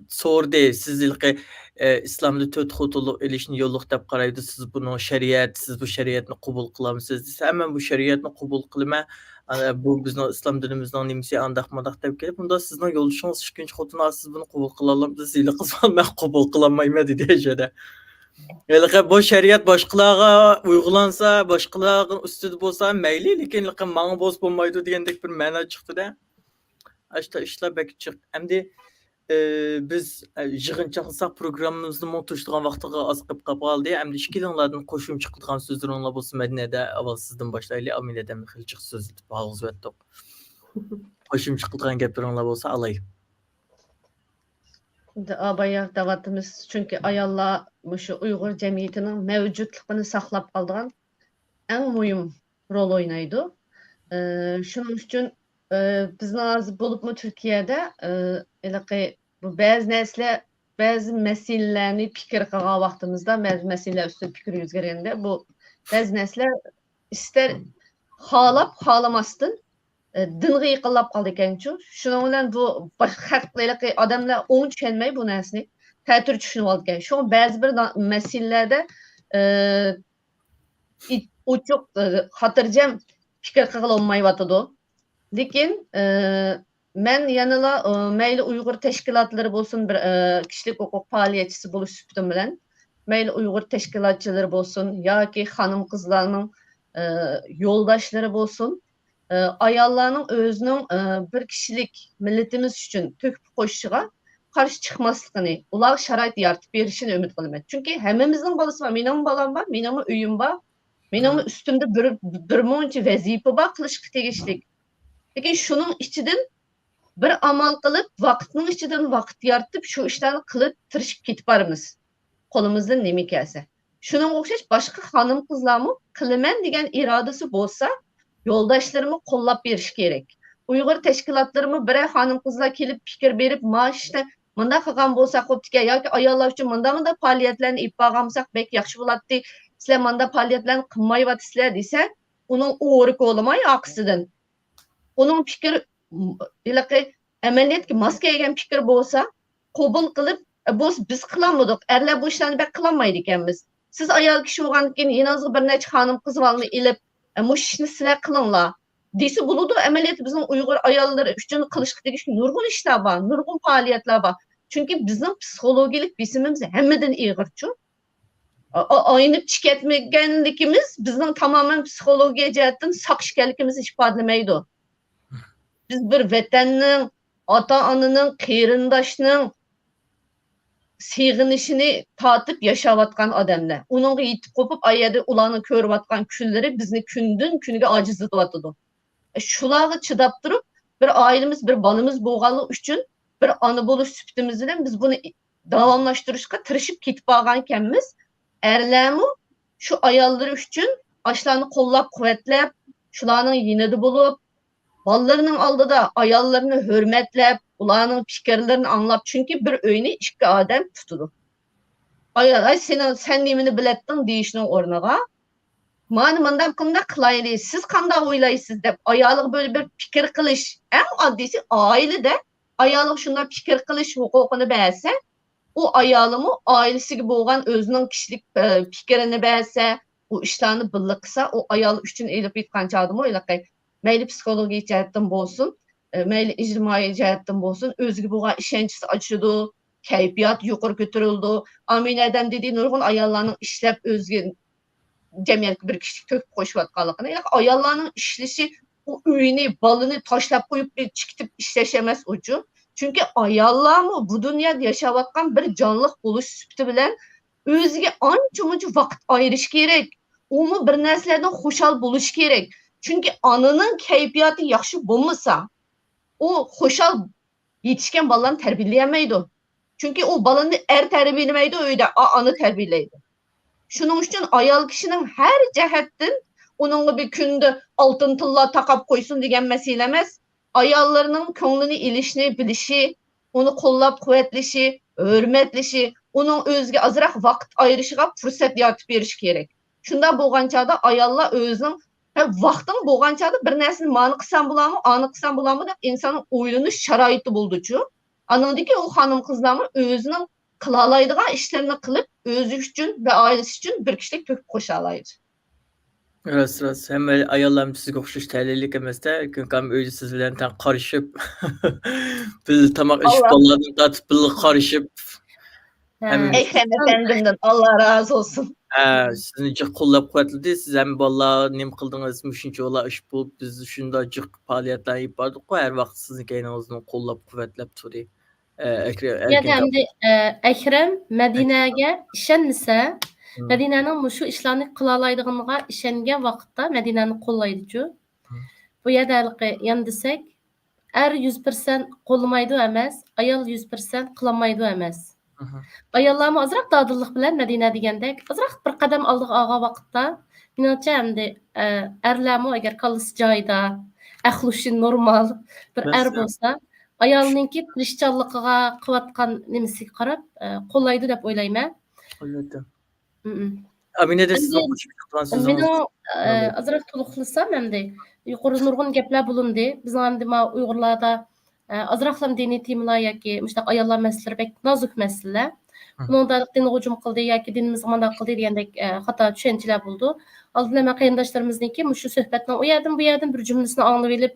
سورىدى، سىز ھېلىقى، ئە، ئىسلامدا تۆت خوتۇنلۇق ئېلىشنى يوللۇق دەپ قارايدۇ، سىز بۇنىڭ شەرىئەت، سىز بۇ شەرىئەتنى قوبۇل قىلامسىز دېسە، ھە، مەن بۇ شەرىئەتنى قوبۇل قىلىمەن، ئانا بۇ بىزنىڭ ئىسلام دىنىمىزنىڭ نېمىسى، ئانداق مۇنداق دەپ كېلىپ، ئۇندا سىزنىڭ يولدىشىڭىز ئىككىنچى خوتۇن، سىز بۇنى قوبۇل قىلالامسىز؟ ھېلىقى قىز بالا مەن قوبۇل قىلالمايمەن دېدى ئەشەدە. ھېلىقى بۇ شەرىئەت باشقىلارغا ئۇيغۇلانسا، باشقىلارنىڭ ئۈستىدە بولسا مەيلى، لېكىن ھېلىقى ماڭا بولسا بولمايدۇ دېگەندەك بىر مەنا چىقتىدە. ئاشتا ئىشلار بەك جىق. ئەمدى، ئى، بىز، ئە، يىغىن چاقلىساق پروگراممىمىزنىمۇ توشىدىغان ۋاقتىغا ئاز قېلىپ قالدى. ئەمدى ئىككىلىڭلاردىن قوشۇمچە قىلىدىغان سۆزلىرىڭلار بولسا، مەدىنەدە ئاۋۋال سىزدىن باشلايلى. ئامىنەدىن خېلى جىق سۆزلىتىپ ھالغۇزۇۋەتتۇق. قوشۇمچە قىلىدىغان گەپلىرىڭلار بولسا ئالاي. ئەمدى ئابايا دەۋاتىمىز، چۈنكى ئاياللار مۇشۇ ئۇيغۇر جەمئىيىتىنىڭ مەۋجۇتلۇقىنى ساقلاپ قالىدىغان ئەڭ مۇھىم رول ئوينايدۇ. ئى، شۇنىڭ ئۈچۈن، ئى، بىزنىڭ ھازىر بولۇپمۇ تۈركىيەدە، ئى، ھېلىقى بۇ بەزى نەرسىلەر، بەزى مەسىلىلەرنى پىكىر قىلغان ۋاقتىمىزدا، بەزى مەسىلىلەر ئۈستىدە پىكىر يۈزگەرگەندە، بۇ بەزى نەرسىلەر ئىستەر خالاپ، خالىماستىن، ئە، دىنغا يېقىنلاپ قالىدىكەنچۇ. شۇنىڭ بىلەن بۇ باش-، خەق ھېلىقى ئادەملەر ئوڭ چۈشەنمەي بۇ نەرسىنى، تەتۈر چۈشىنىۋالىدىكەن. شۇڭا بەزى بىر نا-، مەسىلىلەردە، ئە، ئېچ-، ئوچۇق، ئە، خاتىرجەم پىكىر قىلغىلى بولمايۋاتىدۇ. لېكىن، ئى، مەن يەنىلا، ئى، مەيلى ئۇيغۇر تەشكىلاتلىرى بولسۇن، بىر، ئى، كىشىلىك ھوقۇق پائالىيەتچىسى بولۇش سۈپىتىم بىلەن، مەيلى ئۇيغۇر تەشكىلاتچىلىرى بولسۇن ياكى خانىم-قىزلارنىڭ، ئى، يولداشلىرى بولسۇن، ئى، ئاياللارنىڭ ئۆزىنىڭ، ئى، بىر كىشىلىك مىللىتىمىز ئۈچۈن تۆھپە قوشۇشىغا قارشى چىقماسلىقىنى، ئۇلارغا شارائىت يارىتىپ بېرىشىنى ئۈمىد قىلىمەن. چۈنكى ھەممىمىزنىڭ بالىسى بار. مېنىڭمۇ بالام بار، مېنىڭمۇ ئۆيۈم بار. مېنىڭمۇ ئۈستۈمدە بىر، بىر مۇنچە ۋەزىپە بار قىلىشقا تېگىشلىك. لېكىن شۇنىڭ ئىچىدىن بىر ئامال قىلىپ، ۋاقىتنىڭ ئىچىدىن ۋاقىت يارىتىپ، شۇ ئىشلارنى قىلىپ تىرىشىپ كېتىپ بارىمىز. قولىمىزدىن نېمە كەلسە. شۇنىڭغا ئوخشاش باشقا خانىم-قىزلارمۇ قىلىمەن دېگەن ئىرادىسى بولسا، يولداشلىرىمۇ قوللاپ بېرىشى كېرەك. ئۇيغۇر تەشكىلاتلىرىمۇ بىرەر خانىم-قىزلار كېلىپ پىكىر بېرىپ، ما ئىشنى مۇنداق قىلغان بولساق بوپتىكەن ياكى ئاياللار ئۈچۈن مۇنداق، مۇنداق پائالىيەتلەرنى ئېلىپ بارغان بولساق بەك ياخشى بولاتتى، سىلەر مۇنداق پائالىيەتلەرنى قىلمايۋاتىسىلەر دېسە، ئۇنىڭ ئورىكى بولماي ئارقىسىدىن. ئۇنىڭ پىكرى، م-، ھېلىقى ئەمەلىيەتكە ماس كەلگەن پىكىر بولسا، قوبۇل قىلىپ، «ئە، بولسا بىز قىلالمىدۇق، ئەرلەر بۇ ئىشلارنى بەك قىلالمايدىكەنمىز. سىز ئايال كىشى بولغاندىكىن يېنىڭىزغا بىر نەچچە خانىم قىز بالىنى ئېلىپ، ئە، مۇشۇ ئىشنى سىلەر قىلىڭلار» دېسە بولىدۇ. ئەمەلىيەتتە بىزنىڭ ئۇيغۇر ئاياللىرى ئۈچۈن قىلىشقا تېگىشلىك نۇرغۇن ئىشلار بار، نۇرغۇن پائالىيەتلەر بار. چۈنكى بىزنىڭ پسىخولوگىيەلىك بېسىمىمىز ھەممىدىن ئېغىرچۇ. ئا-، ئا-، ئاينىپ چىكەتمىگەنلىكىمىز بىزنىڭ تامامەن پسىخولوگىيە جەھەتتىن ساق ئىكەنلىكىمىزنى ئىپادىلىمەيدۇ. بىز بىر ۋەتەننىڭ، ئاتا-ئانىنىڭ، قېرىنداشنىڭ سېغىنىشىنى تارتىپ ياشاۋاتقان ئادەملەر. ئۇنىڭغا يېتىپ قوپۇپ، ئا يەردە ئۇلارنىڭ كۆرۈۋاتقان كۈنلىرى بىزنى كۈندىن كۈنگە ئاجىزلىتىۋاتىدۇ. شۇلارغا چىداپ تۇرۇپ، بىر ئائىلىمىز، بىر بالىمىز بولغانلىقى ئۈچۈن، بىر ئانا بولۇش سۈپىتىمىز بىلەن بىز بۇنى داۋاملاشتۇرۇشقا تىرىشىپ كېتىپ بارغانىكەنمىز. ئەرلەرمۇ شۇ ئاياللىرى ئۈچۈن ئاشۇلارنى قوللاپ-قۇۋۋەتلەپ، شۇلارنىڭ يېنىدا بولۇپ، بالىلىرىنىڭ ئالدىدا ئاياللىرىنى ھۆرمەتلەپ، ئۇلارنىڭ پىكىرلىرىنى ئاڭلاپ، چۈنكى بىر ئۆينى ئىككى ئادەم تۇتىدۇ. «ئايال، ئاي، سېنىڭ، سەن نېمىنى بىلەتتىڭ؟» دېيىشنىڭ ئورنىغا، «مانا مۇنداق، مۇنداق قىلايلى، سىز قانداق ئويلايسىز؟» دەپ ئايالىغا بۆلە بىر پىكىر قىلىش. ئەڭ ئاددىيسى، ئائىلىدە ئايالىغا شۇنداق پىكىر قىلىش ھوقۇقىنى بەرسە، ئۇ ئايالىمۇ ئائىلىسىگە بولغان ئۆزىنىڭ كىشىلىك، ئە، پىكرىنى بەرسە، ئۇ ئىشلارنى بىللە قىلسا، ئۇ ئايال ئۈچۈن ئېلىپ ئېيتقان چاغدىمۇ ھېلىقى مەيلى پسىخولوگىيە جەھەتتىن بولسۇن، ئە، مەيلى ئىجتىمائىي جەھەتتىن بولسۇن، ئۆزىگە بولغان ئىشەنچىسى ئاچىلىدۇ، كەيپىياتى يۇقىرى كۆتۈرۈلىدۇ. ئامىنە ئادەم دېدى، نۇرغۇن ئاياللارنىڭ ئىشلەپ ئۆزىگە جەمئىيەتكە بىر كىشىلىك تۆھپە قوشۇۋاتقانلىقىنى، ياق، ئاياللارنىڭ ئىشلىشى، ئۇ ئۆينى، بالىنى تاشلاپ قويۇپ، بىر چىقىپ ئىشلەش ئەمەس ئۇچۇ. چۈنكى ئاياللارمۇ بۇ دۇنيادا ياشاۋاتقان بىر جانلىق بولۇش سۈپىتى بىلەن ئۆزىگە ئانچە-مۇنچە ۋاقىت ئايرىشى كېرەك. ئۇمۇ بىر نەرسىلەردىن خۇشال بولۇشى كېرەك. چۈنكى ئانىنىڭ كەيپىياتى ياخشى بولمىسا، ئۇ خۇشال يېتىشكەن بالىلارنى تەربىيەلىيەلمەيدۇ. چۈنكى ئۇ بالىنى ئەر تەربىيەلىمەيدۇ، ئۆيدە ئا-، ئانا تەربىيەلەيدۇ. شۇنىڭ ئۈچۈن ئايال كىشىنىڭ ھەر جەھەتتىن ئۇنىڭغا بىر كۈندە ئالتۇن تىللا تاقاپ قويسۇن دېگەن مەسىلە ئەمەس. ئاياللىرىنىڭ كۆڭلىنى ئېلىشنى بىلىشى، ئۇنى قوللاپ-قۇۋۋەتلىشى، ھۆرمەتلىشى، ئۇنىڭ ئۆزىگە ئازراق ۋاقىت ئايرىشىغا پۇرسەت يارىتىپ بېرىشى كېرەك. شۇنداق بولغان چاغدا ئاياللار ئۆزىنىڭ، ھە، ۋاقتىڭ بولغان چاغدا بىر نەرسىنى مانا قىلسام بولامۇ، ئانا قىلسام بولامۇ دەپ ئىنساننىڭ ئويلىنىش شارائىتى بولىدۇچۇ. ئانىڭدىن كېيىن ئۇ خانىم-قىزلارمۇ ئۆزىنىڭ قىلالايدىغان ئىشلىرىنى قىلىپ، ئۆزى ئۈچۈن ۋە ئائىلىسى ئۈچۈن بىر كىشىلىك تۆھپە قوشالايدۇ. راست، راست. ھەممە ئاياللارمۇ سىزگە ئوخشاش تەلەيلىك ئەمەستە. كۆڭكام ئۆيدە سىز بىلەن تەڭ قارىشىپ، بىللە تاماق ئىشىپ، ئاللا. بالىلاردىن تارتىپ بىللە قارىشىپ. ھە. ھەم ئەكرەم ئەپەندىمدىن ئاللا رازى بولسۇن. ھە، سىزنى جىق قوللاپ-قۇۋۋەتلىدى. سىز ھەممە بالىلار نېمە قىلدىڭىز، مۇشۇنچە بالا ئىش بولۇپ، بىز شۇنداق جىق پائالىيەتلەرنى ئېلىپ باردۇققۇ، ھەر ۋاقىت سىزنىڭ كەينىڭىزدىن قوللاپ-قۇۋۋەتلەپ تۇردى. ئە، ئەكرەم، بۇ يەردە ئەركىن ئەمدى، ئە، ئەكرەم مەدىنەگە ئىشەنمىسە، مم. مەدىنەنىڭ مۇشۇ ئىشلارنى قىلالايدىغىنىغا ئىشەنگەن ۋاقىتتا مەدىنەنى قوللايدىچۇ. مم. بۇ يەردە ھېلىقى يەنە دېسەك، ئەر يۈز پىرسەنت قوللىمايدۇ ئەمەس، ئايال يۈز پىرسەنت قىلالمايدۇ ئەمەس. مم. ئاياللارمۇ ئازراق دادىللىق بىلەن مەدىنە دېگەندەك ئازراق بىر قەدەم ئالدىغا ئالغان ۋاقىتتا، مېنىڭچە ئەمدى، ئە، ئەرلەرمۇ ئەگەر كاللىسى جايىدا، ئەقلى-ھوشى نورمال بىر ئەر بولسا، ئايالنىڭكى تىرىشچانلىقىغا، قىلىۋاتقان نېمىسىگە قاراپ، ئە، قوللايدۇ دەپ ئويلايمەن. ئەلۋەتتە. مم. ئامىنە دە، سىزنىڭ ئەمدى قوشۇپ كېتىدىغان سۆزىڭىز؟ مېنىڭ، ئە، ئازراق تولۇقلىسام ئەمدى، يۇقىرىدا نۇرغۇن گەپلەر بولۇندى. بىزنىڭ ئەمدى ماۋۇ ئۇيغۇرلاردا، ئە، ئازراقلام دىنىي تېمىلار ياكى مۇشۇنداق ئاياللار مەسىلىلىرى بەك نازۇك مەسىلىلەر. مم. بۇنىڭدا دىنغا ھۇجۇم قىلدى ياكى دىنىمىزغا مانداق قىلدى دېگەندەك، ئە، خاتا چۈشەنچىلەر بولىدۇ. ئالدىن ھەممە قېرىنداشلىرىمىزنىڭكى مۇشۇ سۆھبەتنىڭ ئۇ يەردىن بۇ يەردىن بىر جۈملىسىنى ئاڭلىۋېلىپ،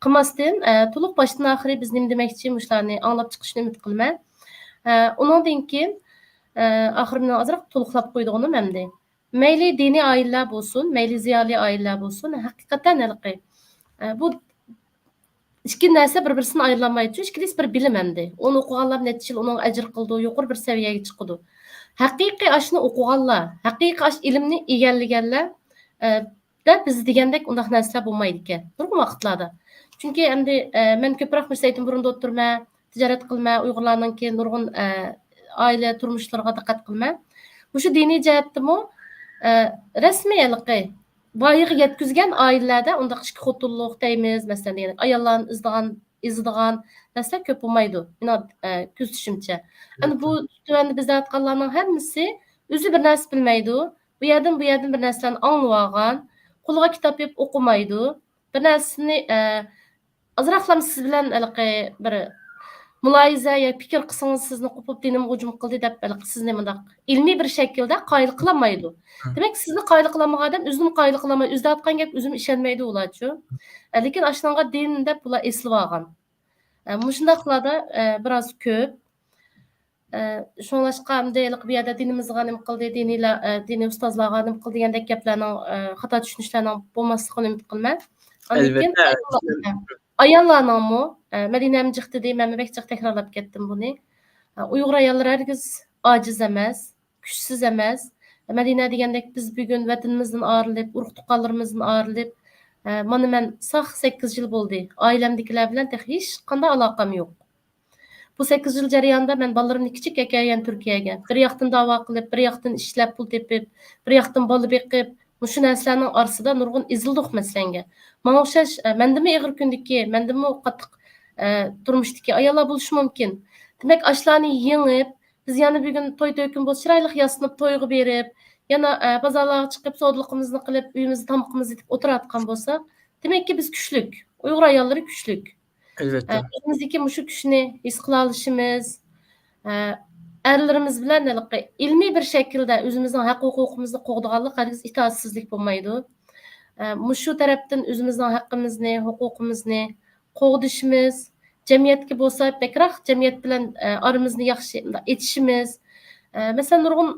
قىلماستىن، ئە، تولۇق باشتىن ئاخىرى بىز نېمە دېمەكچى، مۇشۇلارنى ئاڭلاپ چىقىشنى ئۈمىد قىلىمەن. ئە، ئۇنىڭدىن كېيىن، ئە، ئاخىرى مېنىڭ ئازراق تولۇقلاپ قويىدىغىنىم ئەمدى. مەيلى دىنىي ئائىلىلەر بولسۇن، مەيلى زىيالىي ئائىلىلەر بولسۇن، ھەقىقەتەن ھېلىقى، ئە، بۇ ئىككى نەرسە بىر-بىرسىدىن ئايرىلالمايدۇ. چۈنكى ئىككىلىسى بىر بىلىم ئەمدى. ئۇنى ئوقۇغانلار نەچچە يىل ئۇنىڭغا ئەجىر قىلىدۇ، يۇقىرى بىر سەۋىيەگە چىقىدۇ. ھەقىقىي ئاشۇنى ئوقۇغانلار، ھەقىقىي ئاش ئىلىمنى ئىگىلىگەنلەر، ئە، دە بىز دېگەندەك ئۇنداق نەرسىلەر بولمايدىكەن. نۇرغۇن ۋاقىتلاردا. چۈنكى ئەمدى، ئە، مەن كۆپرەك مۇشۇ سەيتىم بۇرۇندا ئولتۇرىمەن، تىجارەت قىلىمەن، ئۇيغۇرلارنىڭكى نۇرغۇن، ئە، ئائىلە تۇرمۇشلىرىغا دىققەت قىلىمەن. مۇشۇ دىنىي جەھەتتىمۇ، ئە، رەسمىي ھېلىقى ۋايىغا يەتكۈزگەن ئائىلىلەردە ئۇنداق ئىككى خوتۇنلۇق دەيمىز، مەسىلەن، دېگەندەك، ئاياللارنى ئېزىدىغان، ئېزىدىغان نەرسىلەر كۆپ بولمايدۇ، مېنىڭ، ئە، كۆزىتىشىمچە. ئەمدى بۇ تۆۋەندە بىز دەۋاتقانلارنىڭ ھەممىسى ئۆزى بىر نەرسە بىلمەيدۇ. بۇ يەردىن، بۇ يەردىن بىر نەرسىلەرنى ئاڭلىۋالغان، قولىغا كىتاب ئېلىپ ئوقۇمايدۇ. بىر نەرسىنى، ئە، ئازراقلام سىز بىلەن ھېلىقى بىر مۇلاھىزە يا پىكىر قىلسىڭىز، سىزنى قوپۇپ دىنىمغا ھۇجۇم قىلدى دەپ، ھېلىقى سىزنى مۇنداق ئىلمىي بىر شەكىلدە قايىل قىلالمايدۇ. ھە. دېمەك، سىزنى قايىل قىلالمىغان ئادەم ئۆزىنىمۇ قايىل قىلالماي، ئۆزى دەۋاتقان گەپ ئۆزىمۇ ئىشەنمەيدۇ ئۇلارچۇ. ئە، لېكىن ئاشۇنىڭغا دىن دەپ ئۇلار ئېسىلىۋالغان. ئە، مۇشۇنداقلاردا، ئە، بىراز كۆپ. ئە، شۇڭلاشقا ئەمدى ھېلىقى بۇ يەردە دىنىمىزغا نېمە قىلدى، دىنىيلار، ئە، دىنىي ئۇستازلارغا نېمە قىلدى دېگەندەك گەپلەرنىڭ، ئە، خاتا چۈشىنىشلەرنىڭ بولماسلىقىنى ئۈمىد قىلىمەن. ئاندىن كېيىن ئەلۋەتتە، ئاياللارنىڭمۇ، ئە، مەدىنە ھەممە جىق دېدى، مەنمۇ بەك جىق تەكرارلاپ كەتتىم بۇنى. ئە، ئۇيغۇر ئاياللىرى ھەرگىز ئاجىز ئەمەس، كۈچسىز ئەمەس. مەدىنە دېگەندەك بىز بۈگۈن ۋەتىنىمىزدىن ئايرىلىپ، ئۇرۇق-تۇغقانلىرىمىزدىن ئايرىلىپ، ئە، مانا مەن ساق سەككىز يىل بولدى. ئائىلەمدىكىلەر بىلەن تېخى ھېچقانداق ئالاقەم يوق. بۇ سەككىز يىل جەريانىدا مەن بالىلىرىمنى كىچىك ئەكەلگەن تۈركىيەگە. بىر ياقتىن داۋا قىلىپ، بىر ياقتىن ئىشلەپ، پۇل تېپىپ، بىر ياقتىن بالا بېقىپ، مۇشۇ نەرسىلەرنىڭ ئارىسىدا نۇرغۇن ئېزىلدۇق مەسىلەنگە. ماڭا ئوخشاش، ئە، مەندىنمۇ ئېغىر كۈندىكى، مەندىنمۇ قاتتىق، ئە، تۇرمۇشتىكى ئاياللار بولۇشى مۇمكىن. دېمەك، ئاشۇلارنى يېڭىپ، بىز يەنە بۈگۈن توي تۆكۈن بولسا، چىرايلىق ياسىنىپ تويغا بېرىپ، يەنە، ئە، بازارلارغا چىقىپ، سودىلىقىمىزنى قىلىپ، ئۆيىمىزدە تامىقىمىزنى يېتىپ ئولتۇرۇۋاتقان بولساق، دېمەككى، بىز كۈچلۈك. ئۇيغۇر ئاياللىرى كۈچلۈك. ئەلۋەتتە. ئە، ئۆزىمىزدىكى مۇشۇ كۈچنى ھېس قىلالىشىمىز، ئە، ئەرلىرىمىز بىلەن ھېلىقى ئىلمىي بىر شەكىلدە ئۆزىمىزنىڭ ھەق ھوقۇقىمىزنى قوغدىغانلىق ھەرگىز ئىتائەتسىزلىك بولمايدۇ. ئە، مۇشۇ تەرەپتىن ئۆزىمىزنىڭ ھەققىمىزنى، ھوقۇقىمىزنى قوغدىشىمىز، جەمئىيەتكە بولسا بەكرەك جەمئىيەت بىلەن، ئە، ئارىمىزنى ياخشى ئېچىشىمىز. ئە، مەسىلەن، نۇرغۇن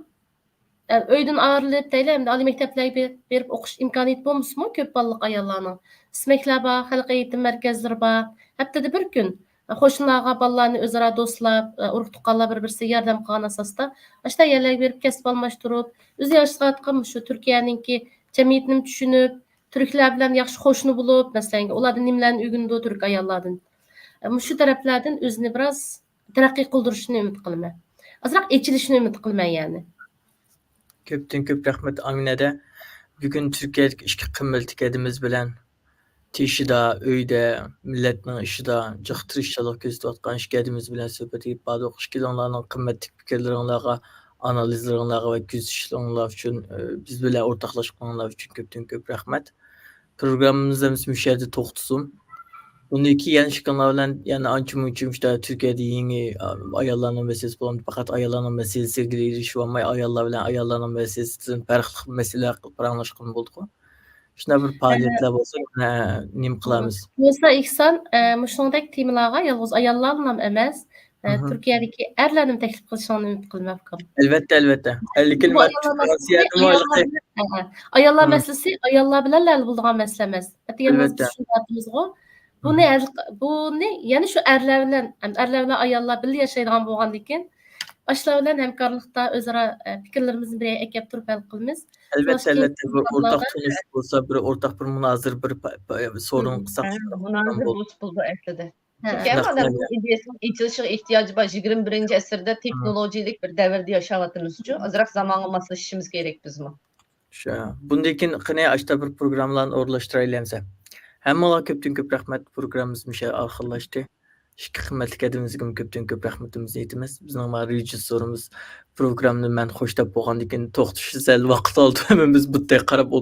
ئە، ئۆيدىن ئايرىلىپ دەيلى، ئەمدى ئالىي مەكتەپلەرگە بېرىپ، بېرىپ ئوقۇش ئىمكانىيىتى بولمىسىمۇ، كۆپ بالىلىق ئاياللارنىڭ ئىسمەكلەر بار، خەلق ئېيتىم مەركەزلىرى بار. ھەپتىدە بىر كۈن، ئە، قوشنىلارغا بالىلارنى ئۆزئارا دوستلاپ، ئە، ئۇرۇق-تۇغقانلار بىر-بىرسىگە ياردەم قىلغان ئاساستا، ئاشۇنداق يەرلەرگە بېرىپ كەسىپ ئالماشتۇرۇپ، ئۆزى ياشاۋاتقان مۇشۇ تۈركىيەنىڭكى جەمئىيىتىنىمۇ چۈشىنىپ، تۈركلەر بىلەن ياخشى قوشنا بولۇپ، مەسىلەن، ئۇلاردىن نېمىلەرنى ئۆگىنىدۇ تۈرك ئاياللاردىن. ئە، مۇشۇ تەرەپلەردىن ئۆزىنى بىراز تەرەققىي قىلدۇرۇشىنى ئۈمىد قىلىمەن. ئازراق ئېچىلىشىنى ئۈمىد قىلىمەن، يەنى. كۆپتىن كۆپ رەھمەت، ئامىنەدە. بۈگۈن تۈركىيەدىكى ئىككى قىممەتلىك ھەدىمىز بىلەن تېشىدا، ئۆيدە، مىللەتنىڭ ئىشىدا جىق تىرىشچانلىق كۆرسىتىۋاتقان ئىككى ھەدىمىز بىلەن سۆھبەت ئېلىپ باردۇق. ئىككىلىڭلارنىڭ قىممەتلىك پىكىرلىرىڭلارغا، ئانالىزلىرىڭلارغا ۋە كۆزىتىشلىرىڭلار ئۈچۈن، ئە، بىز بىلەن ئورتاقلاشقىنىڭلار ئۈچۈن كۆپتىن كۆپ رەھمەت. پروگراممىمىز ئەمىسە مۇشۇ يەردە توختىسۇن. بۇندىن كېيىن يەنە ئىككىڭلار بىلەن يەنە ئانچە مۇنچە مۇشۇنداق تۈركىيەدە يېڭى، ئا، ئاياللارنىڭ مەسىلىسى بولغاندا پەقەت ئاياللارنىڭ مەسىلىسىگە ئېرىشىۋالماي، ئاياللار بىلەن ئاياللارنىڭ مەسىلىسىدىن پەرقلىق مەسىلىلەر قىلىپ پاراڭلاشقىلى بولىدىغۇ. شۇنداق بىر پائالىيەتلەر بولسا، نە-، نېمە قىلارمىز؟ بولسا ئېھسان، ئە، مۇشۇنىڭدەك تېمىلارغا يالغۇز ئاياللارنىلا ئەمەس، ئە، تۈركىيەدىكى ئەرلەرنىمۇ تەكلىپ قىلىشىڭلارنى ئۈمىد قىلىمەن، ئۇكام. ئەلۋەتتە، ئەلۋەتتە. لېكىن بۇ ئاياللار مەسىلىسى، ئاياللار بىلەن، ھە، ھە. ئاياللار مەسىلىسى ئاياللار بىلەنلا ھەل بولىدىغان مەسىلە ئەمەس. ئەتىگەندىن بىز شۇنى دەۋاتىمىزغۇ. بۇنى ھەل، بۇنى يەنە شۇ ئەرلەر بىلەن، ئەرلەر بىلەن ئاياللار بىللە ياشايدىغان بولغاندىن كېيىن، ئاشۇلار بىلەن ھەمكارلىقتا ئۆزئارا، ئە، پىكىرلىرىمىزنى بىر يەرگە ئەكەپ تۇرۇپ ھەل قىلىمىز. ئەلۋەتتە، ئەلۋەتتە، بىر ئورتاق تونۇش بولسا، بىر ئورتاق بىر مۇنازىرە، بىر پا-، پا-، سورۇن قىلساق، مۇنازىرە بولسا بولىدۇ ئەسلىدە. چۈنكى ھەممە ئادەم بۇ ئىدىيەسىنىڭ ئېچىلىشىغا ئېھتىياجى بار. يىگىرمە بىرىنچى ئەسىردە تېخنولوگىيەلىك بىر دەۋردە ياشاۋاتىمىزچۇ، ئازراق زامانغا ماسلىشىشىمىز كېرەك بىزمۇ. شۇ. بۇندىن كېيىن قېنى ئاشتا بىر پروگراممىلارنى ئورۇنلاشتۇرايلى ئەمسە. ھەممىڭلارغا كۆپتىن كۆپ رەھمەت. پروگراممىمىز مۇشۇ يەردە ئاخىرلاشتى. ئىككى قىممەتلىك ھەدىمىزگىمۇ كۆپتىن كۆپ رەھمىتىمىزنى ئېيتىمىز. بىزنىڭ مانا رېژىسسورىمىز پروگراممىنى مەن خوش دەپ بولغاندىن كېيىن توختىشى سەل ۋاقىت ئالدى. ھەممىمىز بۇتتەك قاراپ